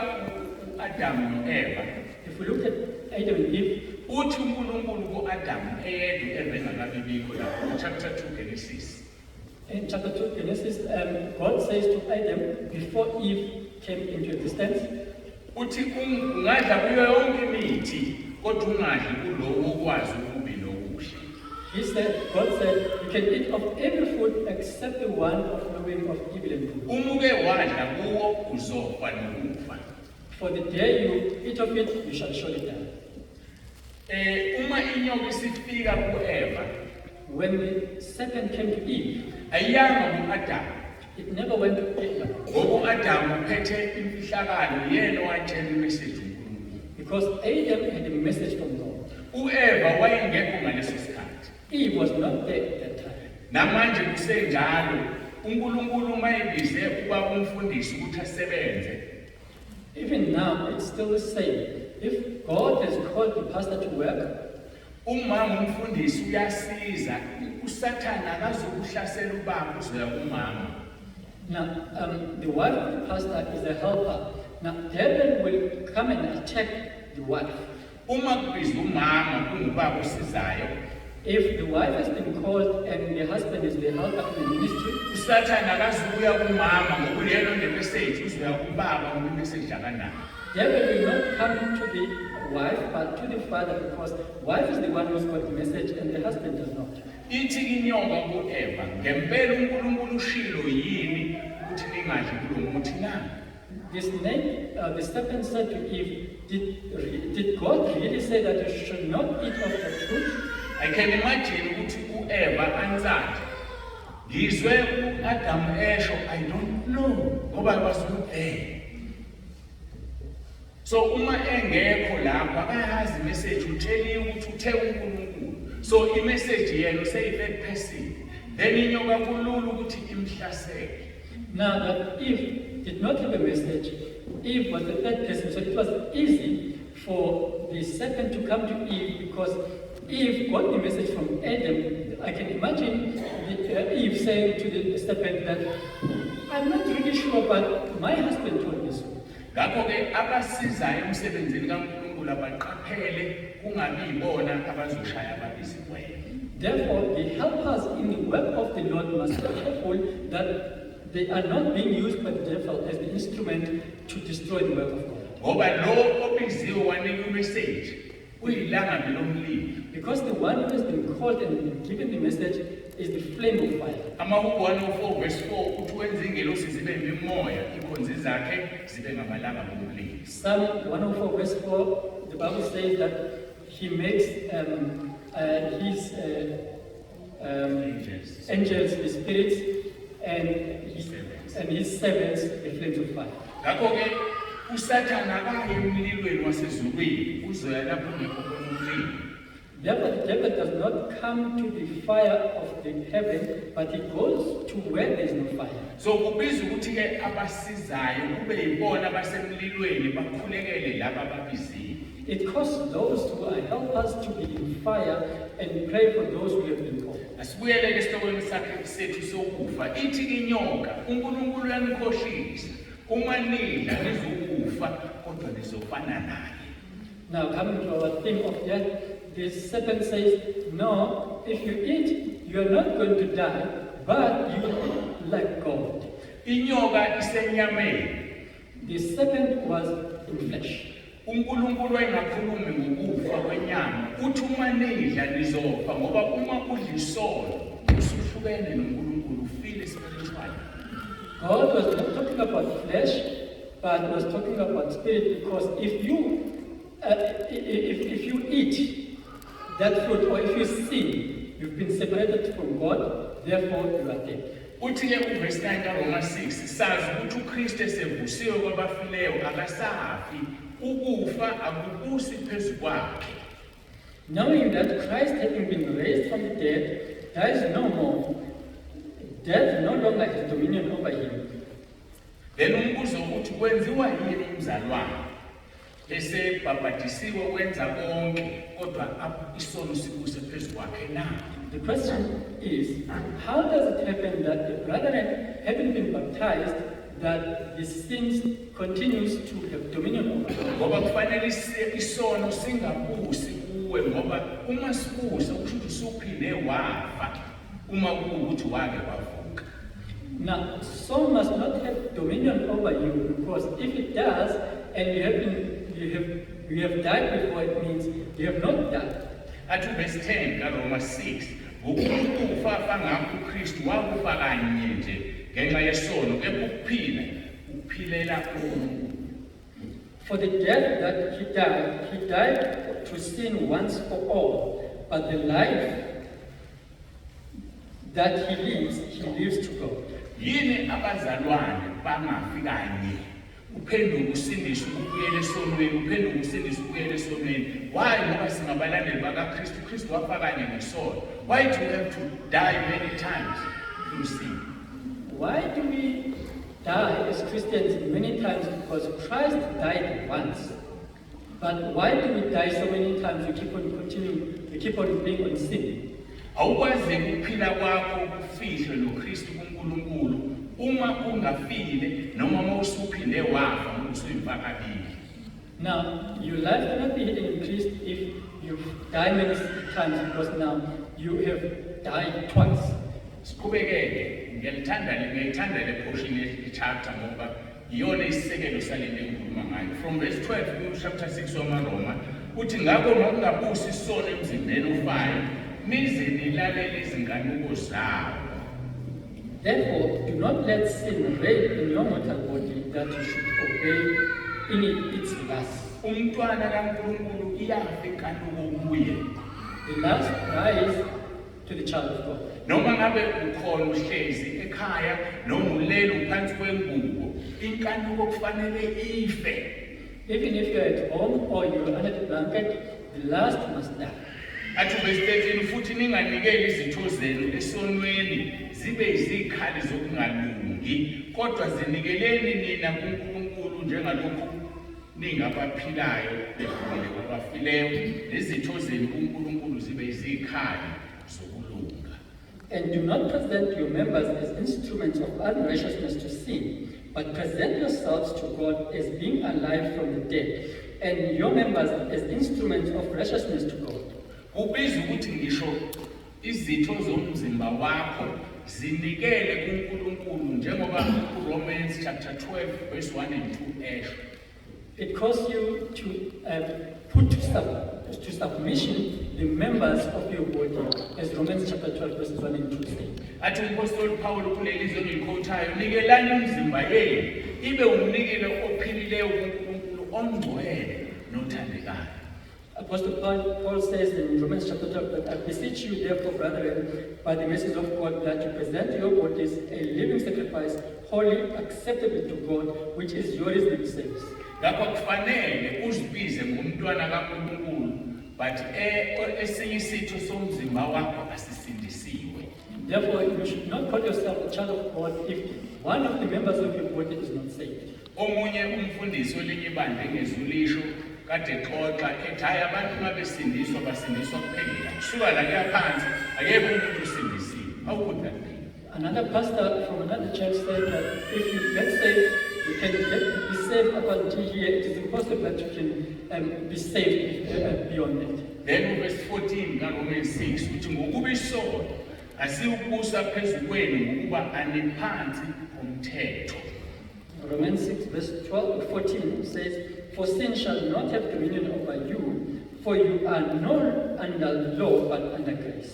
u-Adamu no-Eva, If we look at Adam and Eve, uthi uNkulunkulu ku-Adamu eyedwa u-Eva engakabibikho lapho, chapter 2 Genesis. In chapter 2 Genesis, God says to Adam before Eve came into existence, uthi ungadla kuyo yonke imithi kodwa ungadli kulowo okwazi okubi nokuhle. He said, God said, you can eat of every fruit except the one of knowing of evil and good. Uma uke wadla kuwo uzofa nokufa. For the day you eat of it, you shall surely die. Uma inyoka isifika ku-Eva, When the serpent came to Eve, ayiyanga ku-Adamu. It never went to Adam. Ngoba u-Adamu uphethe imfihlakalo, yena owatshela imessage uNkulunkulu. Because Adam had a message from God. U-Eva wayengekho ngaleso sikhathi. Eve was not there at that time. Namanje kusenjalo, uNkulunkulu uma ebize ubaba umfundisi ukuthi asebenze, Even now, it's still the same. If God has called the pastor to work, umama umfundisi uyasiza, uSathane akazukuhlasela ubaba, uzoya kumama. Now, the wife of the pastor is a helper. Now, devil will come and attack the wife. Uma kubizwa umama kungubaba osizayo, If the wife has been called and the husband is the helper in the ministry, uSathane akazukuya kumama ngoba uyena onemessage, uzoya kubaba ngoba imessage akanayo. Devil will not come to the wife but to the father, because wife is the one who's got the message and the husband does not. Ithi inyoka ku-Eva, ngempela uNkulunkulu ushilo yini ukuthi ningadli kulo muthi na? The snake, the serpent said to Eve, did God really say that you should not eat of the fruit? I can imagine ukuthi u-Eva answered, ngizwe u-Adam esho, I don't know, ngoba I was not there. So uma engekho lapho akayazi imessage, utsheliwe ukuthi uthe uNkulunkulu. So imessage yena useyi-third person. Then inyoka kulula ukuthi imhlasele. Now that Eve did not have a message, Eve was the third person, so it was easy for the serpent to come to Eve because Eve got the message from Adam. I can imagine Eve saying to the serpent that, I'm not really sure, but my husband told me so. Ngakho-ke abasizayo emsebenzini kaNkulunkulu abaqaphele kungabi yibona abazoshaya ababiziweyo. Therefore, the helpers in the work of the Lord must be careful that they are not being used by the devil as the instrument to destroy the work of God. Ngoba lo obiziwe wanikwa imessage uyilangabi lomlilo. Because the one who has been called and been given the message is the flame of fire. Amahubo 104 verse 4 uthi wenza ingelosi zibe imimoya, ikhonzi zakhe zibe ngamalangabi omlilo. Psalm 104 verse 4, the Bible says that he makes his Angels. angels the spirits and Servants. his servants the flames of fire. Ngakho-ke uSathane akayi emlilweni wasezulwini, uzoya lapho kungekho khona umlilo. Therefore, the devil does not come to the fire of the heaven, but he goes to where there is no fire. So kubiza ukuthi-ke abasizayo kube yibona abasemlilweni bakhulekele laba ababiziwe. It causes those who are helpers to be in fire and pray for those who have been called. Asibuyele-ke esihlokweni sakhe sethu sokufa. Ithi inyoka, uNkulunkulu uyanikhohlisa. Uma nidla nizokufa, kodwa nizofana naye. Now, coming to our theme of death, the serpent says, no, if you eat, you are not going to die, but you will be like God. Inyoka isenyameni. The serpent was in flesh. uNkulunkulu wayengakhulumi ngokufa kwenyama. Uthi uma nidla nizofa, ngoba uma udla isono usuhlukene noNkulunkulu, ufile spiritually. God was not talking about flesh, but was talking about spirit, because if you eat that fruit, or if you sin, you've been separated from God, therefore you are dead. Uthi ke uverse 9 kaRoma 6, sazi ukuthi uKristu esevusiwe kwabafileyo akasafi, ukufa akubusi phezu kwakhe. Knowing that Christ, having been raised from the dead, dies no more, death no longer has dominion over him. Then umbuzo ukuthi kwenziwa yini umzalwane? Esebhabhadisiwe wenza konke kodwa isono sibuse phezu kwakhe na? The question is, how does it happen that the brethren, having been baptized, that the sins continues to have dominion over them? Ngoba kufanele isono singabusi kuwe, ngoba uma sibusa kusho ukuthi usuphinde wafa uma kuwukuthi wake wavuka. Now, so must not have dominion over you, because if it does, and you have died before, it means you have not died. Athi uvesi 10 kaRoma 6, ngokuthi ukufa afa ngakho uKristu wakufa kanye nje ngenxa yesono, kepha ukuphila ukuphilela uNkulunkulu. For the death that he died to sin once for all, but the life that he lives, he lives to God. Yini abazalwane bangafi kanye, uphenduke usindiswe ubuyele esonweni, uphenduke usindiswe ubuyele esonweni? Why? Ngoba singabalandeli bakaKristu. Kristu wafa kanye ngesono. Why do you have to die many times through sin? Why do we die as Christians many times? Because Christ died once. But why do we die so many times? We keep on continuing, we keep on being on sin. Awukwazi ukuphila kwakho kufihlwe noKristu kuNkulunkulu uma ungafile noma uma usuphinde wafa ngoba usuyimfakabili. Now, your life cannot be hidden in Christ if you've died many times, because now you have died twice. Siqhubekeke. Ngiyalithanda, ngiyayithanda le portion ye-chapter ngoba iyona isisekelo salento engikhuluma ngayo. From verse 12 ku chapter 6 wamaRoma uthi, ngakho makungabusi isono emzimbeni ofayo nize nilalele izinkanuko zawo. Therefore, do not let sin reign in your mortal body, that you should obey in it its lusts. Umntwana kaNkulunkulu iyafa inkanuko kuye. The lust dies to the child of God. Noma ngabe ukhona uhlezi ekhaya noma ulele uphansi kwengubo, inkanuko kufanele ife. Even if you're at home or you're under the blanket, the lust must die. Athi verse 13, futhi ninganikeli izitho zenu esonweni zibe izikhali zokungalungi, kodwa zinikeleni nina kuNkulunkulu njengalokhu ningabaphilayo bevukile kwabafileyo, nezitho zenu kuNkulunkulu zibe izikhali zokulunga. And do not present your members as instruments of unrighteousness to sin, but present yourselves to God as being alive from the dead, and your members as instruments of righteousness to God. Kubiza ukuthi ngisho izitho zomzimba wakho zinikele kuNkulunkulu njengoba uRomans chapter 12 verse 1 and 2 esho. It calls you to put to submission the members of your body, as Romans chapter 12, verses 1 and 2 say. Athi umpostoli Paul kuleli zwi engiliquotayo, nikelani umzimba yenu ibe umnikelo ophilileyo kuNkulunkulu, ongcwele nothandekayo. Apostle Paul says in Romans chapter 12 that I beseech you, therefore, brethren, by the mercies of God, that you present your bodies a living sacrifice, holy, acceptable to God, which is your reasonable service. Ngakho kufanele uzibize ngumntwana kaNkulunkulu, but esinye isitho somzimba wakho asisindisiwe. Therefore, you should not call yourself a child of God if one of the members of your body is not saved. Omunye umfundisi welinye ibandla engezulisho kade exoxa ethi, hayi, abantu uma besindiswa basindiswa kuphela kusuka la kuya phansi, akekho umuntu osindisiwe. How could that be? Another pastor from another church said that if you get saved, you can be saved up until here. It is impossible that you can be saved beyond that. Then uverse 14 kaRomans 6 uthi, ngokuba isono asiwukubusa phezu kwenu, ngokuba aniphansi komthetho. Romans 6, verse 12 14 says, "For sin shall not have dominion over you, for you are not under law but under grace."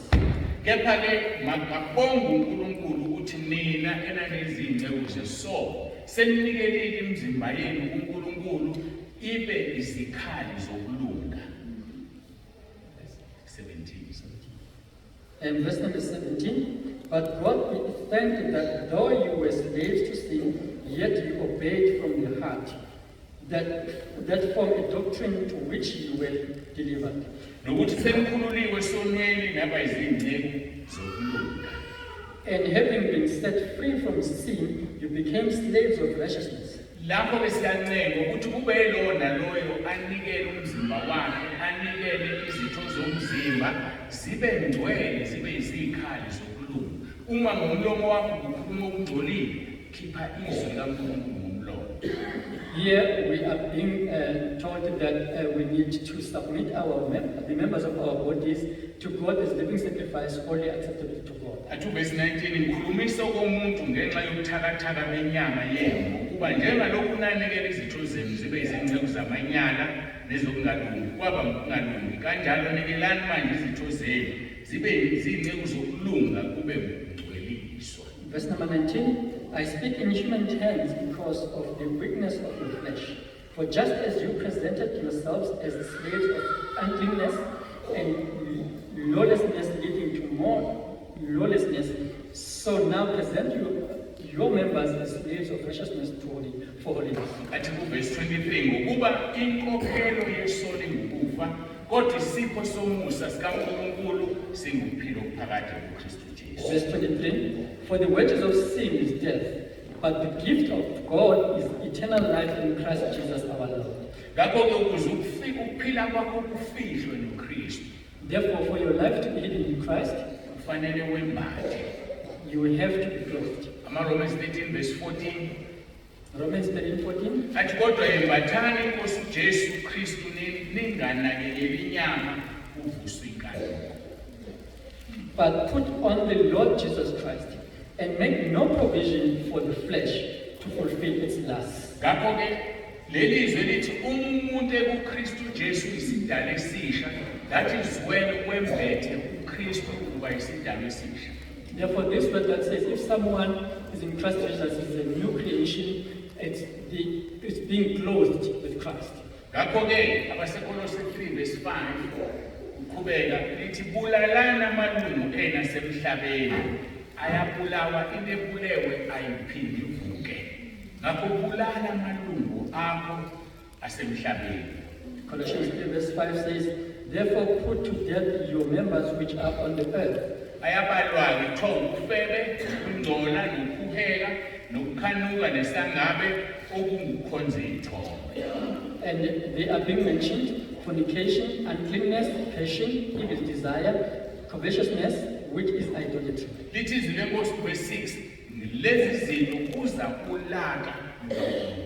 Kepha-ke makabonge uNkulunkulu ukuthi nina enanizinceku zesono seninikelile imizimba yenu kuNkulunkulu ibe izikhali zokulunga. 17. And verse number 17, "But God be thanked that though you were slaves to sin, yet you obeyed from the heart that form a doctrine to which you were delivered." Nokuthi senikhululiwe esonweni naba izinceku zokulunga. And having been set free from sin, you became slaves of righteousness. Lapho-ke siyancenga ukuthi kube yilowo naloyo anikele umzimba wakhe, anikele izitho zomzimba zibe ngcwele, zibe izikhali zokulunga. Uma ngomlomo wakho kukhuluma okungcolile, khipha izwi likaNkulunkulu ngomlomo. Here we are being told that we need to submit the members of our bodies to God as living sacrifice, wholly acceptable to God. Athi uvesi 19, ngikhulumisa okomuntu ngenxa yobuthakathaka benyama yenu, ngokuba njengalokhu nanikela izitho zenu zibe izinceku zamanyala nezokungalungi, kwaba ngokungalungi, kanjalo nikelani manje izitho zenu zibe izinceku zokulunga, kube ngukungcweliswa. Verse number 19, I speak in human terms because of the weakness of your flesh. For just as you presented yourselves as slaves of uncleanness and lawlessness leading to more lawlessness, so now present your members as slaves of righteousness for holiness. Athi kuvesi 23, ngokuba inkokhelo yesono ingukufa, kodwa isipho somusa sikaNkulunkulu singukuphila okuphakade kuKristu Jesu. Verse 23, for the wages of sin is death, but the gift of God is eternal life in Christ Jesus our Lord. Ngakho-ke ukuze ukufika ukuphila kwakho kufihlwe noKristu, Therefore, for your life to be hidden in Christ, kufanele wembathe. You have to be clothed. AmaRomans 13 verse 14 Romans 13:14. Athi kodwa yembathani inkosi uJesu Kristu, ninganakekeli inyama kuvuswe inkanuko. But put on the Lord Jesus Christ and make no provision for the flesh to fulfill its lusts. Ngakho-ke leli zwi lithi uma umuntu ekuKristu Jesu isidalwa esisha, that is when wembethe uKristu uba isidalwa esisha. Therefore, this word that says if someone is in Christ Jesus is a new creation, it's being clothed with Christ. Ngakho-ke abaseKolose 3 verse 5 uqhubeka lithi bulalani amalungu enu asemhlabeni, ayabulawa, into ebulewe ayiphindi ivuke. Ngakho bulala amalungu akho asemhlabeni. Colossians 3 verse 5 says, therefore put to death your members which are on the earth. Ayabalwa-ke kuthiwa ubufebe, ukungcola, nokuheheka, nokukhanuka, nesangabe, okungukukhonza iy'thombe. And they are being mentioned: fornication, uncleanness, passion, evil desire, covetousness, which is idolatry. Lithi izwi lenkosi verse 6, lezi zinto kuza ulaka lukaNkulunkulu.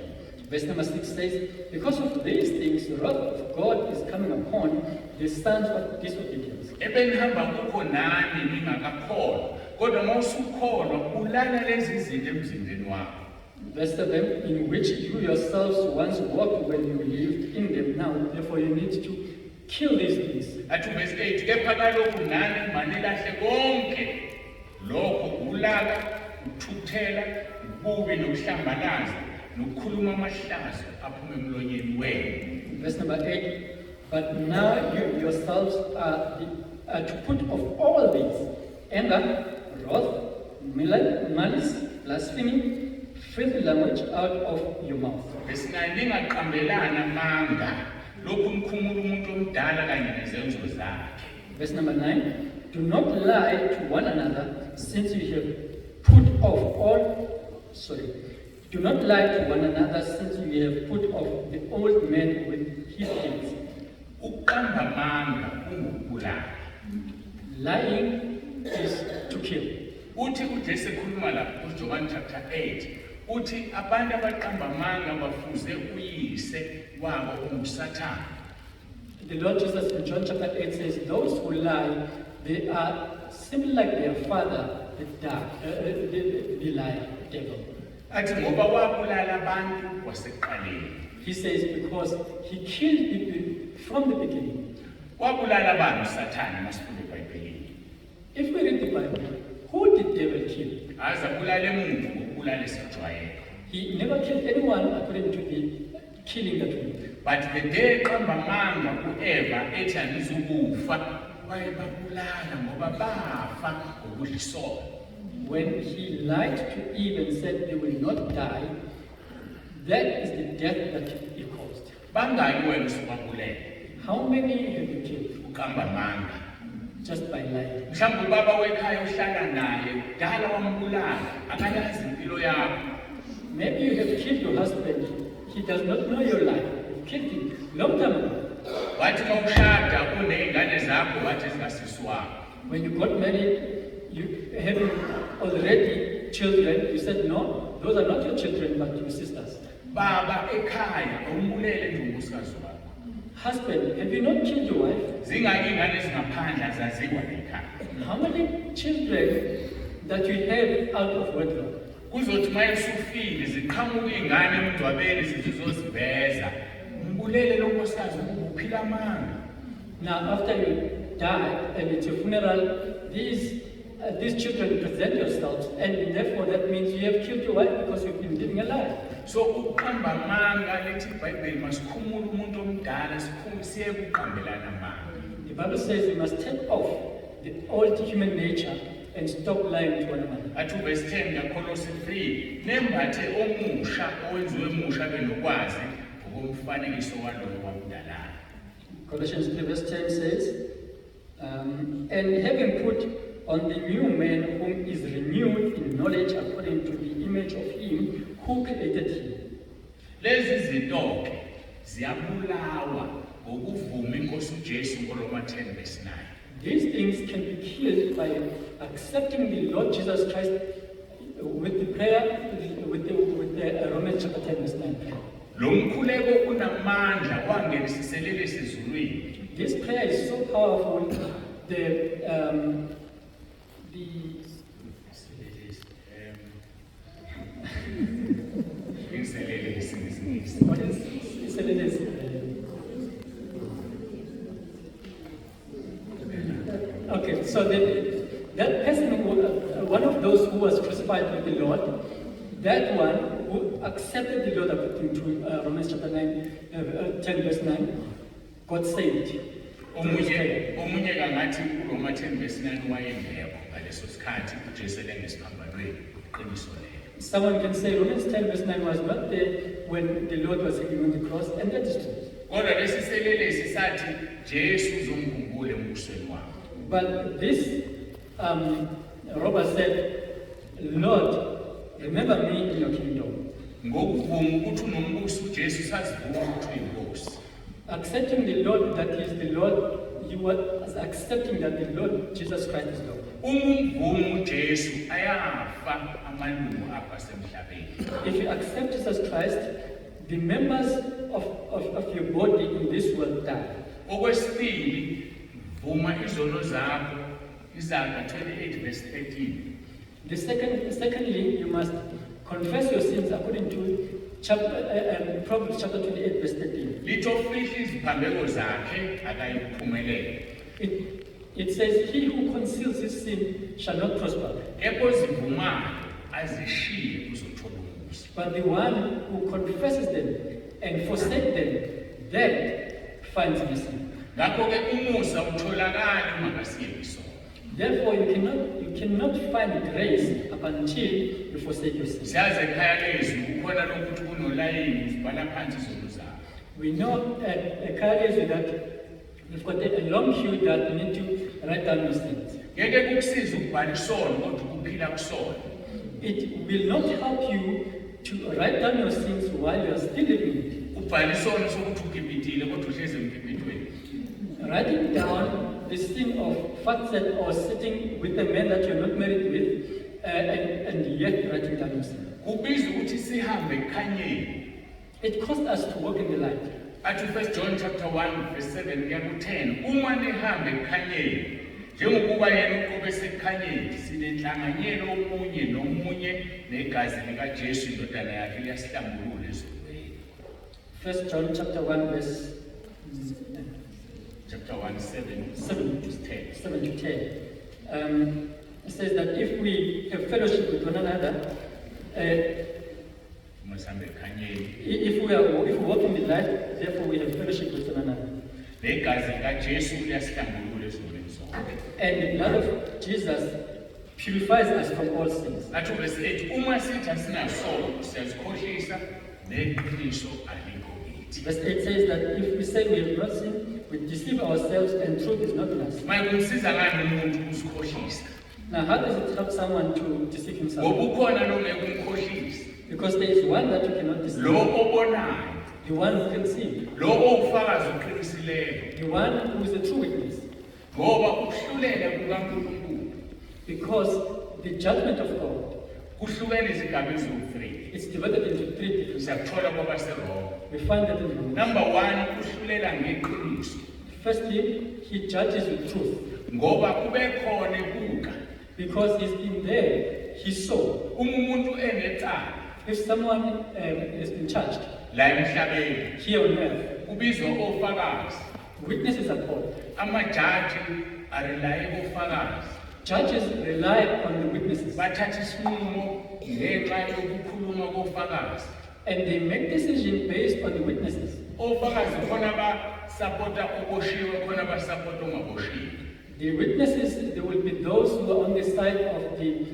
Verse number 6 says, because of these things, the wrath of God is coming upon the sons of disobedience. Ebenihamba kukho nani ningakakholwa, kodwa uma usukholwa bulala lezi zinto emzimbeni wakho. Verse 7, in which you yourselves once walked when you lived in them. Now, therefore, you need to kill these things. Athi verse 8, kepha kalokhu nani manilahle konke lokho: ulaka, ukuthukuthela, ububi, nokuhlambalaza, nokukhuluma amahlazo aphuma emlonyeni wenu. Verse number 8, but now you yourselves are to put off all these: anger, wrath, malice, blasphemy, filthy language out of your mouth. Verse 9, ningaqambelani amanga, lokhu nikhumula umuntu omdala kanye nezenzo zakhe. Verse number 9, do not lie to one another, since you have put off all, sorry, do not lie to one another, since you have put off the old man with his deeds. Ukuqamba amanga kungukubulala. Lying is to kill. Uthi uJesu ekhuluma lapha kuJohn chapter 8, uthi abantu abaqamba amanga bafuze uyise wabo onguSathane. The Lord Jesus in John chapter 8 says, those who lie, they are simply like their father, the dark, the liar, devil. Athi ngoba wabulala abantu kwasekuqaleni. He says because he killed people from the beginning. Wabulala abantu uSathane masifunda eBhayibhelini? If we read the Bible, who did devil kill? Aze abulale muntu ngokubulala esijwayele. He never killed anyone according to the killing that we do. But the day eqamba amanga ku-Eva ethi anizukufa, wayebabulala ngoba bafa ngokudla isono. When he lied to Eve and said they will not die, that is the death that he caused. Bangaki wena usubabulele? How many have you killed? Uqamba amanga. Just by lying. Mhlawumbe ubaba wekhaya uhlala naye kudala wambulala, akayazi impilo yakho. Maybe you have killed your husband. He does not know your life. You killed him long time ago. Wathi uma ushada uney'ngane zakho, wathi zingasisi wakho. When you got married, you having already children, you said no, those are not your children but your sisters. Baba ekhaya, awumbulele nje unkosikazi wakho? Husband, have you not killed your wife? Zingaki iy'ngane ezingaphandle azaziwa nekhaya? How many children that you have out of wedlock? Kuzothi uma esufile ziqhamuka iy'ngane emngcwabeni zizoziveza, umbulele lo nkosikazi ukuba uphila amanga. Now, after you die and it's your funeral, these children present yourselves, and therefore that means you have killed your wife because you've been living a lie. So ukuqamba amanga, lithi ibhayibheli masikhumule umuntu omdala, siye kuqambelana amanga. The Bible says we must take off the old human nature and stop lying to one another. Athi uvesi 10 kaKholose 3, nembathe omusha owenziwe musha benokwazi ngokomfanekiso walowo wamdalayo. Colossians 3 verse 10 says, and having put on the new man whom is renewed in knowledge according to the image of him who created him. Lezi zinto-ke ziyabulawa ngokuvuma inkosi uJesu ngoRoma 10 verse 9. These things can be killed by accepting the Lord Jesus Christ with the prayer, with the Romans chapter 10 verse 9 prayer. Lo mkhuleko unamandla, wangenisa iselelesi ezulwini. This prayer is so powerful. The Inselelesi ngesiNgisi. What is iselelesi? Okay, so that person, one of those who was crucified with the Lord, that one who accepted the Lord according to Romans chapter 9, 10 verse 9, got saved. Omunye kangathi uRoma 10 verse 9 wayengekho ngaleso sikhathi uJesu elengesiphambanweni, iqiniso lelo. Someone can say Romans 10 verse 9 was not there when the Lord was hanging on the cross, and that is true. Kodwa lesi selelesi sathi, Jesu uzongikhumbula embusweni wakho. But this robber said, Lord, remember me in your kingdom. Ngokuvuma ukuthi unombuso uJesu, sazivuma ukuthi uyinkosi. Accepting the Lord that He is the Lord, you were accepting that the Lord Jesus Christ is Lord. Uma umvuma uJesu, ayafa amalungu akho asemhlabeni. If you accept Jesus Christ, the members of your body in this world die. Okwesibili, vuma izono zakho, Izaga 28 verse 13. Secondly, you must confess your sins according to Proverbs chapter 28 verse 13. Lithi ofihla iziphambeko zakhe akayikuphumelela. It says, he who conceals his sin shall not prosper, Kepha ozivumayo azishiye uzothola umusa. but the one who confesses them and forsakes them, that finds mercy. Ngakho-ke umusa utholakala ungakasiyeki isono. Therefore, you cannot find grace up until you forsake your sin. Siyazi ekhaya lezwi kukhona lokuthi kunolayini, uzibhala phansi izono zakho. We know at Kayalezwi that we've got a long queue that you need to write down your sins. Ngeke kukusize ukubhala isono kodwa ukuphila kusona. It will not help you to write down your sins while you are still living it. Ubhala isono sokuthi ukipitile kodwa uhlezi emkipitweni. Writing down the sin of fatset or sitting with a man that you're not married with, and yet writing down your sin. Kubiza ukuthi sihambe ekukhanyeni. It costs us to walk in the light. Athi 1 John chapter 1 verse 7 kuya ku-10, uma nihambe ekukhanyeni njengokuba yena uqobo esekukhanyeni, sinenhlanganyelo omunye nomunye, negazi likaJesu indodana yakhe liyasihlambulula ezonweni. First John chapter 1 verse Chapter 1 7 7 to 10. 7 to 10. It says that if we have fellowship with one another, Uma sihambe ekukhanyeni, if we walk in the light, therefore we have fellowship with one another. Negazi likaJesu liyasihlambulula ezonweni zonke. And the blood of Jesus purifies us from all sins. Athi verse 8, uma sithi asinasono siyazikhohlisa neqiniso alikho kithi. Verse 8 says that if we say we have not sinned, we deceive ourselves and truth is not in us. Manje kumsiza ngani umuntu ukuzikhohlisa? Now, how does it help someone to deceive himself? Ngoba ukhona lo ngeke umkhohlise. Because there is one that you cannot Lo deceive. obonayo, The one who can see. lo owufakazi oqinisileyo. The one who is a true witness. Ngoba ukuhlulela kukaNkulunkulu Because the judgment of God kuhlukene izigaba eziwu-3. is divided into three different. Siyakuthola kwabaseRoma. We find that in Romans. Number 1, uhlulela ngeqiniso. Firstly, he judges with truth. Ngoba kube khona ebuka. Because he's been there, he saw. Uma umuntu enecala If someone has been charged la emhlabeni, here on earth, kubizwa ofakazi. witnesses are called. Amajaji arelaye kofakazi. Judges rely on the witnesses Bathatha isinqumo ngenxa yokukhuluma kofakazi. and they make decisions based on the witnesses. Ofakazi khona basapota oboshiwe, khona basapota ongaboshiwe. The witnesses, there will be those who are on the side of the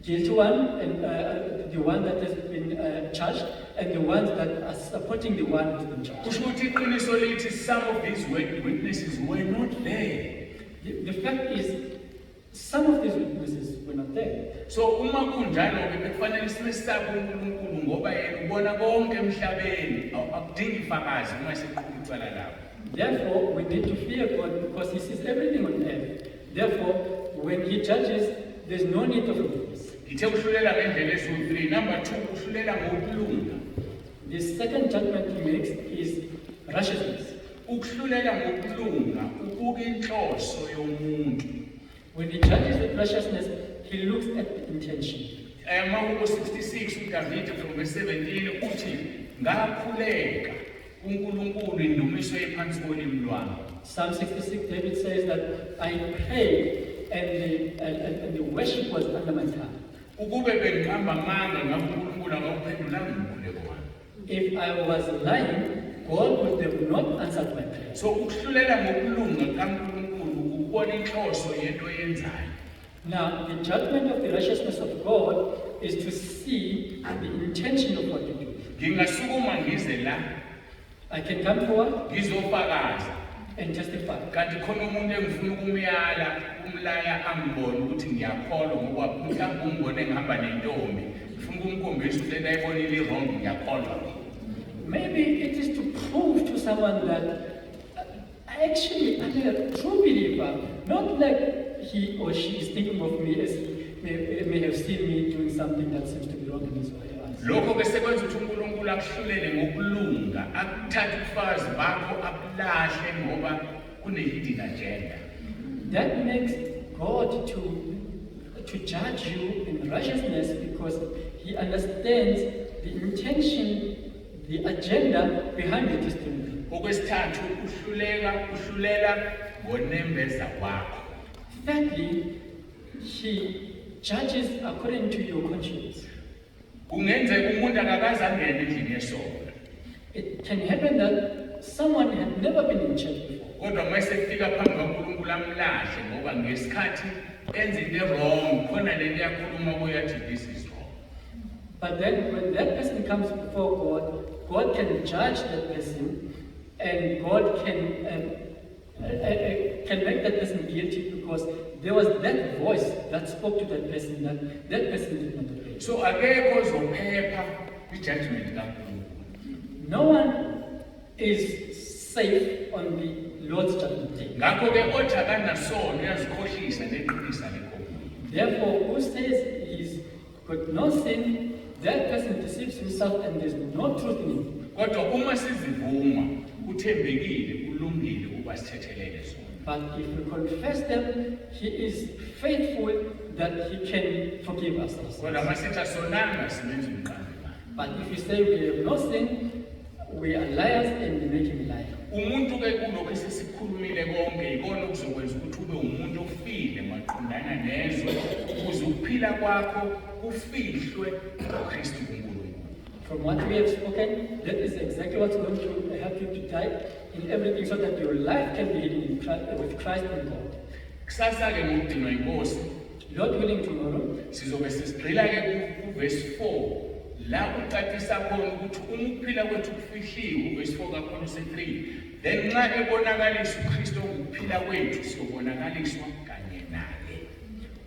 guilty one and the one that has been charged, and the ones that are supporting the one who's been charged. Kusho ukuthi iqiniso lithi some of these witnesses were not there. The fact is, some of these witnesses were not there. So uma kunjalo-ke bekufanele simesabe uNkulunkulu ngoba yena ubona konke emhlabeni. Akudingi fakazi uma seqhuba icala lakho. Therefore, we need to fear God because He sees everything on earth. Therefore, when He judges, there's no need of a witness. Ngithe uhlulela ngendlela eziwu-3. Number 2, uhlulela ngokulunga. The second judgment He makes is righteousness. Ukuhlulela ngokulunga ubuka inhloso yomuntu. When He judges with righteousness, He looks at the intention. Mahubo 66 uDavide from verse 17 uthi ngakhuleka kuNkulunkulu indumiso ephansi kolimi lwami. Psalm 66, David says that I prayed and the worship was under my tongue. Ukube bengiqamba amanga ngabe uNkulunkulu akawuphendulanga umkhuleko wami. If I was lying, God would have not answered my prayer. So ukuhlulela ngokulunga kaNkulunkulu ukubona inhloso yento oyenzayo. Now, the judgment of the righteousness of God is to see the intention of what you do. Ngingasukuma ngize la I can come forward ngizofakaza and testify. kanti khona umuntu engifuna ukumyala umlaya angibone ukuthi ngiyakholwa ngoba mhlawumbe ungibone ngihamba nentombi ngifuna ukumkhombisa ukuthi lento ayibonile i-wrong ngiyakholwa. Maybe it is to prove to someone that actually I'm a true believer, not like he or she is thinking of me as he may have seen me doing something that seems to be wrong in his or her eyes. Lokho ke sekwenza ukuthi uNkulunkulu akuhlulele ngokulunga, akuthathe ubufakazi bakho abulahle ngoba kune-hidden agenda. That makes God to judge you in righteousness because He understands the intention, the agenda behind the testimony. Okwesithathu, uhlulela ngonembeza wakho. Thirdly, He judges according to your conscience. Kungenzeka umuntu akakaze angene endlini yesonto. It can happen that someone had never been in church before. Kodwa uma esefika phambi kaNkulunkulu amlahle ngoba ngesikhathi enza into wrong khona lento yakhuluma kuye yathi this is wrong. But then when that person comes before God, God can judge that person, and God can make that person guilty because there was that voice that spoke to that person that that person did not obey. So akekho ozophepha kwi-judgment kaNkulunkulu. No one is safe on the Lord's judgment day. Ngakho-ke othi akanasono uyazikhohlisa neqiniso alikho kuye. Therefore, who says he's got no sin, that person deceives himself and there's no truth in him. Kodwa uma sizivuma uthembekile ulungile ukuba sithethelele sona. But if we confess them, he is faithful that he can forgive us our Kodwa sins. uma sithi asonanga simenza umqambi wamanga. But if we say we have no sin, we are liars and we make him a liar. Umuntu ke kulokhu esesikhulumile konke ikona okuzokwenza ukuthi ube umuntu ofile maqondana nezwe ukuze ukuphila kwakho kufihlwe ngoKristu kuNkulunkulu. From what we have spoken, that is exactly what's going to help you to die in everything so that your life can be hidden in Christ, with Christ in God. Kusasa ke ngokudinwa inkosi Lord willing, tomorrow, sizobe sesigxila ke kuverse 4 la ucacisa khona ukuthi uma ukuphila kwethu kufihliwe uverse 4 kaKolose 3 then nxa ebonakaliswa uKristu ongukuphila kwethu siyobonakaliswa kanye naye.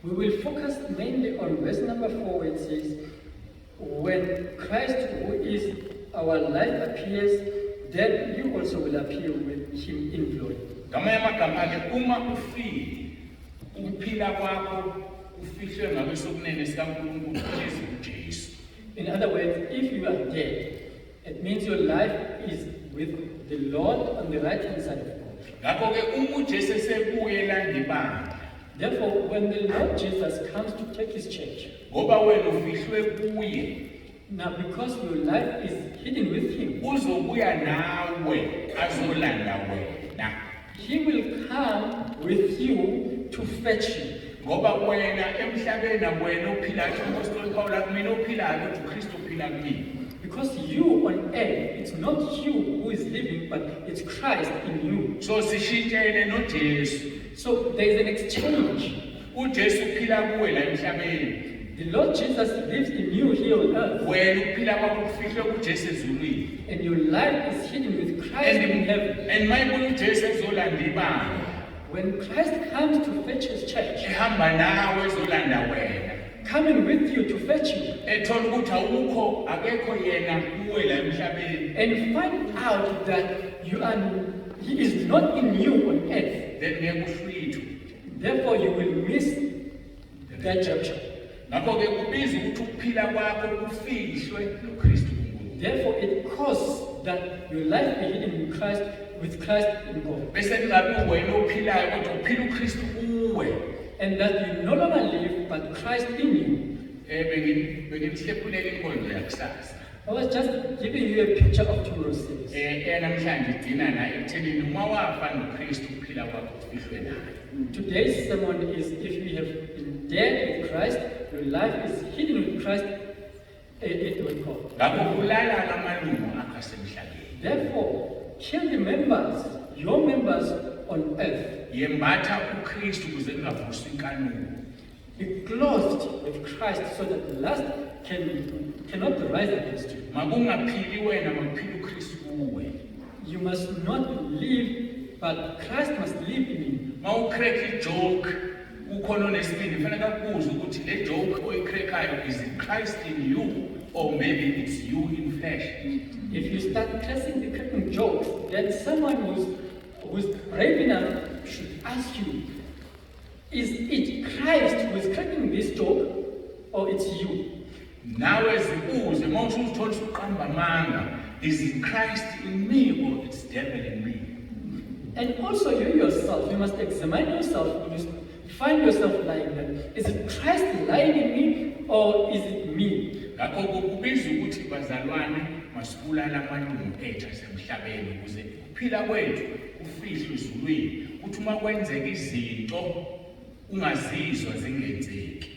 We will focus mainly on verse number 4 where it says, When Christ, who is our life, appears, then you also will appear with him in glory. Ngamanye amagama ke, uma ufile, ukuphila kwakho kufihlwe ngakwesokunene sikaNkulunkulu hlezi kuJesu. In other words, if you are dead, it means your life is with the Lord on the right hand side of God. Ngakho-ke uma uJesu esebuye elanda ibandla, Therefore, when the Lord Jesus comes to take his church, ngoba wena ufihlwe kuye, now because your life is hidden with him, uzobuya nawe azolanda wena. He will come with you to fetch you. Ngoba wena emhlabeni akuwena ophilayo, umpostoli Paul, akumina ophilayo kodwa uKristu ophila kumina. Because you on earth, it's not you who is living, but it's Christ in you. So sishintshene noJesu. So there is an exchange. UJesu uphila kuwe la emhlabeni. The Lord Jesus lives in you here on earth, Wena ukuphila kwakho kufihlwe kuJesu ezulwini. And your life is hidden with Christ in heaven. And mayebuya uJesu ezolanda ibandla, When Christ comes to fetch his church, ehamba nawe ezolanda wena, coming with you to fetch you, ethola ukuthi awukho, akekho yena kuwe la emhlabeni, and find out that he is not in you on earth, then ngeke uhlwithwe. Therefore you will miss that rapture. Ngakho-ke kubiza ukuthi ukuphila kwakho kufihlwe noKristu kuNkulunkulu. Therefore it costs that your life be hidden in Christ, with Christ in God. Bese kungabi wena ophilayo kodwa uphila uKristu kuwe. And that you no longer live, but Christ in you. Bengimhlephulela inkonzo yakusasa. I was just giving you a picture of tomorrow's service. Eyanamhlanje igcina na ekuthenini uma wafa noKristu ukuphila kwakho kufihlwe naye. Today's sermon is if you have been dead with Christ, your life is hidden with Christ with God. Ngakho bulala amalungu akho asemhlabeni. Therefore, kill the members, your members on earth. Yembatha uKristu ukuze kungavuswa inkanuko. Be clothed with Christ so that lust cannot rise against you. Makungaphili wena, makuphile uKristu kuwe. You must not live, but Christ must live in you. Mawucrack ijoke, ukhona onesibindi, kufanele akubuze ukuthi le joke oyicrackayo, is it Christ in you or maybe it's you in flesh? If you start cracking jokes, then someone who's brave enough should ask you, is it Christ who is cracking this joke or it's you? Nawe zibuze, uma usuzithola usuqamba amanga, is it Christ in me or it's devil in me? And also you yourself, you must examine yourself when you find yourself lying there. Is it Christ lying in me or is it me? Ngakho kubiza ukuthi bazalwane masibulale amalungu ethu asemhlabeni ukuze ukuphila kwethu kufihlwe ezulwini, kuthi uma kwenzeka izinto ungazizwa zingenzeki.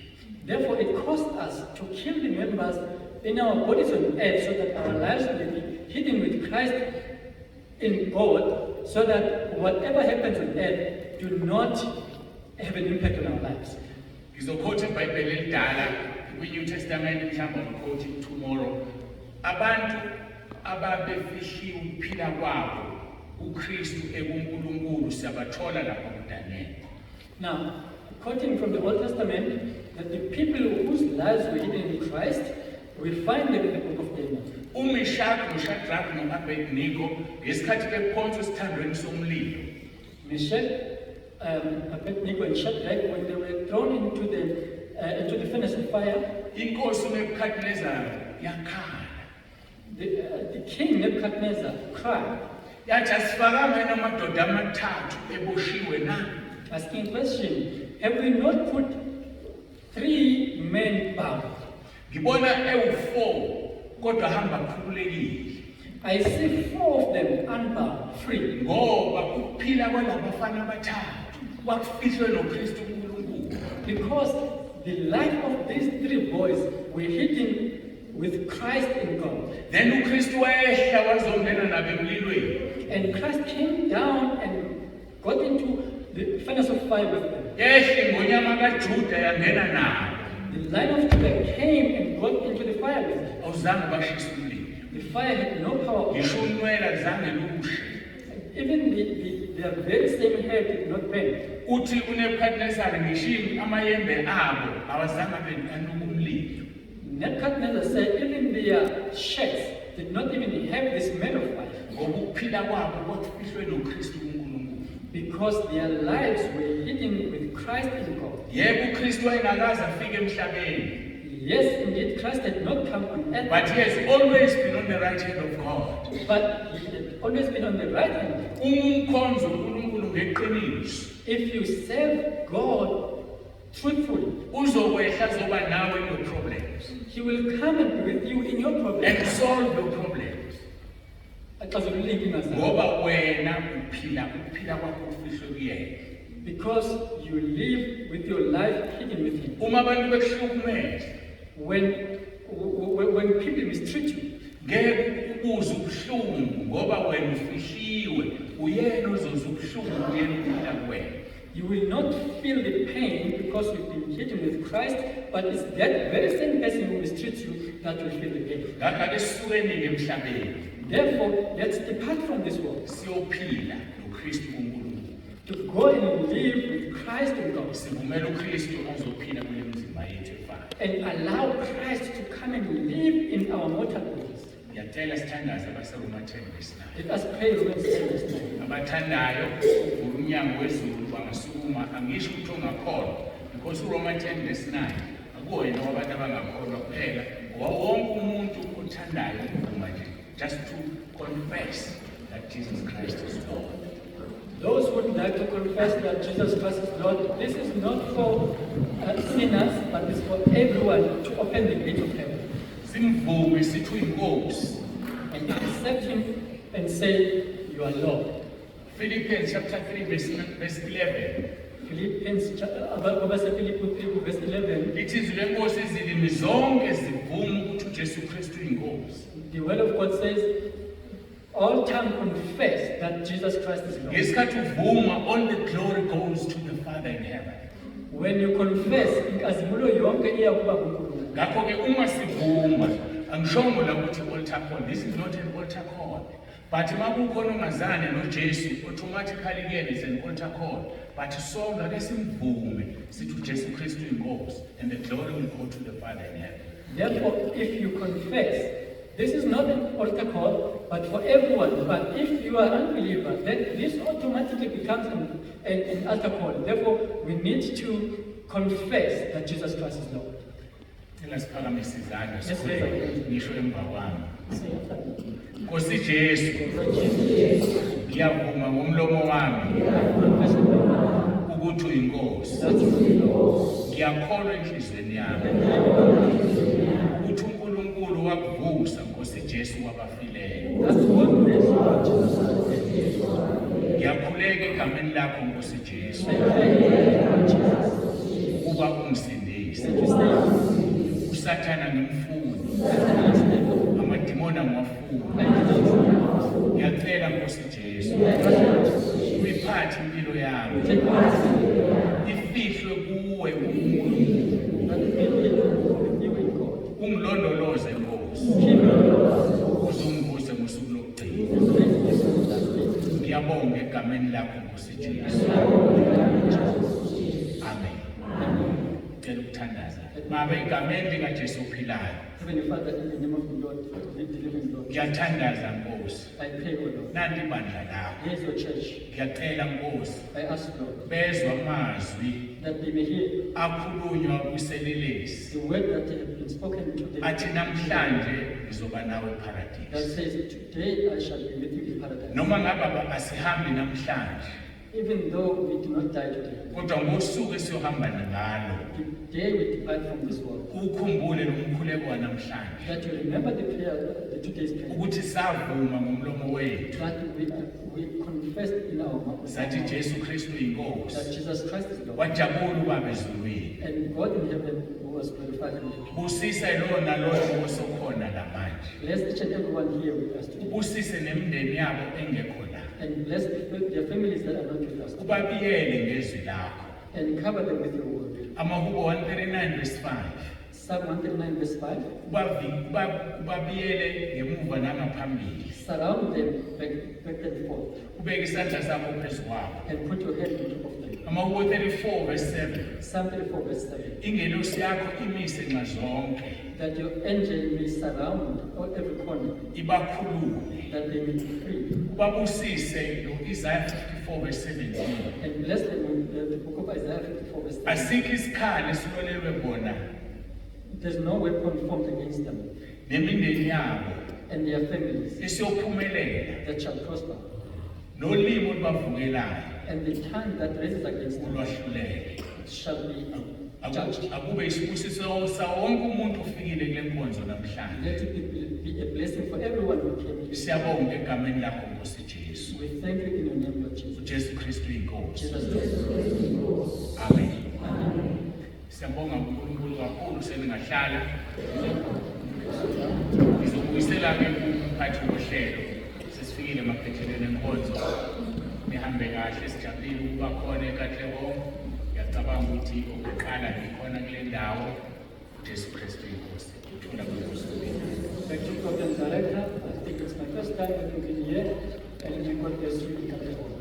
Therefore, it costs us to kill the members in our bodies on earth so that our lives may be hidden with Christ in God, so that whatever happens on earth do not have an impact on our lives. Ngizoquote iBhayibheli elidala kwi-New Testament, mhlawumbe ngiquote tomorrow. Abantu ababefihliwe ukuphila kwabo uKristu ekuNkulunkulu siyabathola lapha kuDaniel. Now, quoting from the Old Testament, that the people whose lives were hidden in Christ, we find them in the book of Daniel. UMeshach noShadrach noAbednego ngesikhathi bephonswa esithandweni somlilo. Meshach, Abednego and Shadrach, when they were thrown into the furnace of fire, inkosi uNebukadnezar yakhala. The king Nebuchadnezzar cried, Yathi asifakanga yini amadoda amathathu eboshiwe na? Asking a question, have we not put 3 men bound? Ngibona ewu4 kodwa hamba khululekile. I see 4 of them unbound, free. Ngoba ukuphila kwalabafana abathathu kwakufihlwe noKristu uNkulunkulu. Because the life of these 3 boys were hidden with Christ in God. Then uKristu wehla wazongena nabo emlilweni. And Christ came down and got into the furnace of fire with them. Yehla ingonyama kaJuda yangena nabo. The Lion of Judah came and got into the fire with them. Awuzange bashise umlilo. The fire had no power over Ngisho them. unwele azange lushe. Even their very same hair did not burn. Uthi uNebukadnezar ngisho amayembe abo awazange abe anuka umlilo. Nebuchadnezzar said even their shirts did not even have the smell of fire Ngoba ukuphila kwabo kwakufihlwe noKristu kuNkulunkulu. Because their lives were hidden with Christ in God. Yebo, uKristu wayengakaze afike emhlabeni. Yes, indeed, Christ had not come on earth, But he has always been on the right hand of God. But he had always been on the right hand. Uma umkhonza uNkulunkulu ngeqiniso, If you serve God truthfully, uzokwehla azoba nawe in your problems He will come and be with you in your and problems. solve your problems. Axazulule iinkinga zakho. Ngoba wena uphila ukuphila kwakho kufihlwe kuyena. Because you live with your life hidden with Him. Uma abantu bekuhlukumeza, When people mistreat you, ngeke ubuzwe ubuhlungu ngoba wena ufihliwe uyena ozozwa ubuhlungu kuyena uphila kuwena. You will not feel the pain because you've been hidden with Christ, but it's that very same person who mistreats you that will feel the pain. Ngakho ake sisukeni-ke emhlabeni Therefore, let's depart from this world siyophila noKristu kuNkulunkulu. To go and live with Christ in God Sivumele uKristu azophila kule mizimba yethu efayo. And allow Christ to come and live in our mortal bodies. Ngiyacela sithandaze abaseRoma 10 verse 9. Let us pray Romans 10 verse 9. Abathandayo ukuvula umnyango wezulu bangasukuma. Angisho ukuthi ongakholwa, because uRoma 10 verse 9 akuwena wabantu abangakholwa kuphela, ngoba wonke umuntu othandayo ukuvuma nje, just to confess that Jesus Christ is Lord. Those who would like to confess that Jesus Christ is Lord, this is not for sinners, but it's for everyone to open the gate of heaven Simvume sithi uyinkosi. And accept Him and say, "You are Lord." Philippians chapter 3 verse 11. Philippians, AbaseFilipi 3 verse 11, Lithi izwi lenkosi izilimi zonke zivume ukuthi uJesu Kristu uyinkosi. The word of God says, "All tongue confess that Jesus Christ is Lord." Ngesikhathi uvuma, all the glory goes to the Father in heaven. When you confess, inkazimulo yonke iya kuba kuNkulunkulu. Ngakho-ke uma sivuma, angishongo la ukuthi altar call, this is not an altar call, but uma kukhona ongazani noJesu, automatically kuyena is an altar call, but sonke ake simvume sithi uJesu Kristu inkosi, and the glory will go to the Father in heaven. Therefore, if you confess, this is not an altar call, but for everyone. But if you are unbeliever, then this automatically becomes an altar call. Therefore, we need to confess that Jesus Christ is Lord. Cela siphakamise izandla Yes, sikhuleke. yes. Ngisho emva kwami. Say after me. Nkosi Jesu, ngiyavuma ngomlomo wami Confess in my mouth ukuthi uyinkosi. That you are Lord. Ngiyakholwa enhliziyweni yami ukuthi uNkulunkulu wakuvusa Nkosi Jesu kwabafileyo. That's what praise Lord Jesus Christ. Ngiyakhuleka egameni lakho Nkosi Jesu I pray in the name of Jesus ukuba ungisindise. That you save me. USathana angimfuni, Satan is devil. amadimoni angiwafuni. I do not. Ngiyacela Nkosi Jesu, uyiphathe impilo yami, Take part. Ifihlwe kuwe uNkulunkulu. That be with you in God. Ungilondoloze Nkosi, Keep me, Lord. uze ungivuse ngosuku lokugcina. And raise me from that day. Ngiyabonga egameni lakho Nkosi Jesu. Amen. Cela ukuthandaza. Baba egameni likaJesu ophilayo. Heavenly Father, in the name of the Lord, the living Lord, Ngiyathandaza Nkosi. I pray, O Lord. Nanti ibandla lakho. Here's your church. Ngiyacela Nkosi. I ask, Lord, Bezwa amazwi that they may hear akhulunywa kwiselelesi. The word that have been spoken to them Athi namhlanje ngizoba nawe that eparadise. says, "Today I shall be with you in paradise." Noma ngabe asihambi namhlanje, Even though we do not die today, kodwa ngosuku esiyohamba ngalo, the day we depart from this world, ukhumbule lo mkhuleko wanamhlanje that you remember the prayer, the today's prayer, ukuthi savuma ngomlomo wethu that we confessed in our mouth sathi Jesu Kristu that inkosi. Jesus Christ is Lord, Wajabula ubaba ezulwini. And God in heaven was glorified in him. Busisa lowo nalowo osokhona la manje. Bless each and everyone here with us today, Ubusise nemindeni yabo engekho la. And bless their families that are not with us today, Ubabiyele ngezwi lakho. And cover them with your word. Amahubo 139 verse 5. Psalm 139 verse 5, Ubabiyele ngemuva nangaphambili. Surround them back and forth, Ubeke isandla sakho phezu kwabo. And put your hand on top of them. Amahubo 34 verse 7. Psalm 34, verse 7. Ingelosi yakho imise nxazonke. That your angel may surround all every corner, Ibakhulule. That they may be free. Ubabusise no-Isaiah 54 verse 17. And bless them with the book of Isaiah 54, verse 7. Asikho isikhali esilolelwe bona There's no weapon formed against them nemindeni yabo and their families esiyophumelela that shall prosper. Nolimi olubavukelayo And the tongue that raises against them ulwahlulele. Shall be judged. Akube isibusiso sawonke umuntu ofikile kule nkonzo namhlanje. Let it be a blessing for everyone who came here. Siyabonga egameni lakho Nkosi Jesu. We thank you in your name, Lord Jesus. uJesu Kristu inkosi. Jesus Christ. Amen. Siyabonga uNkulunkulu kakhulu seningahlala. Ngizobuyisela ke kumphathi wohlelo. Sesifikile emaphethelweni enkonzo. Nihambe kahle sijabulile ukuba khona eKatlehong. Ngiyacabanga ukuthi okokuqala ngikhona kule ndawo. uJesu Kristu inkosi. Uthula kwenkosi kube. Thank you, Program Director. I think it's my first time working here, and may God bless you in Katlehong.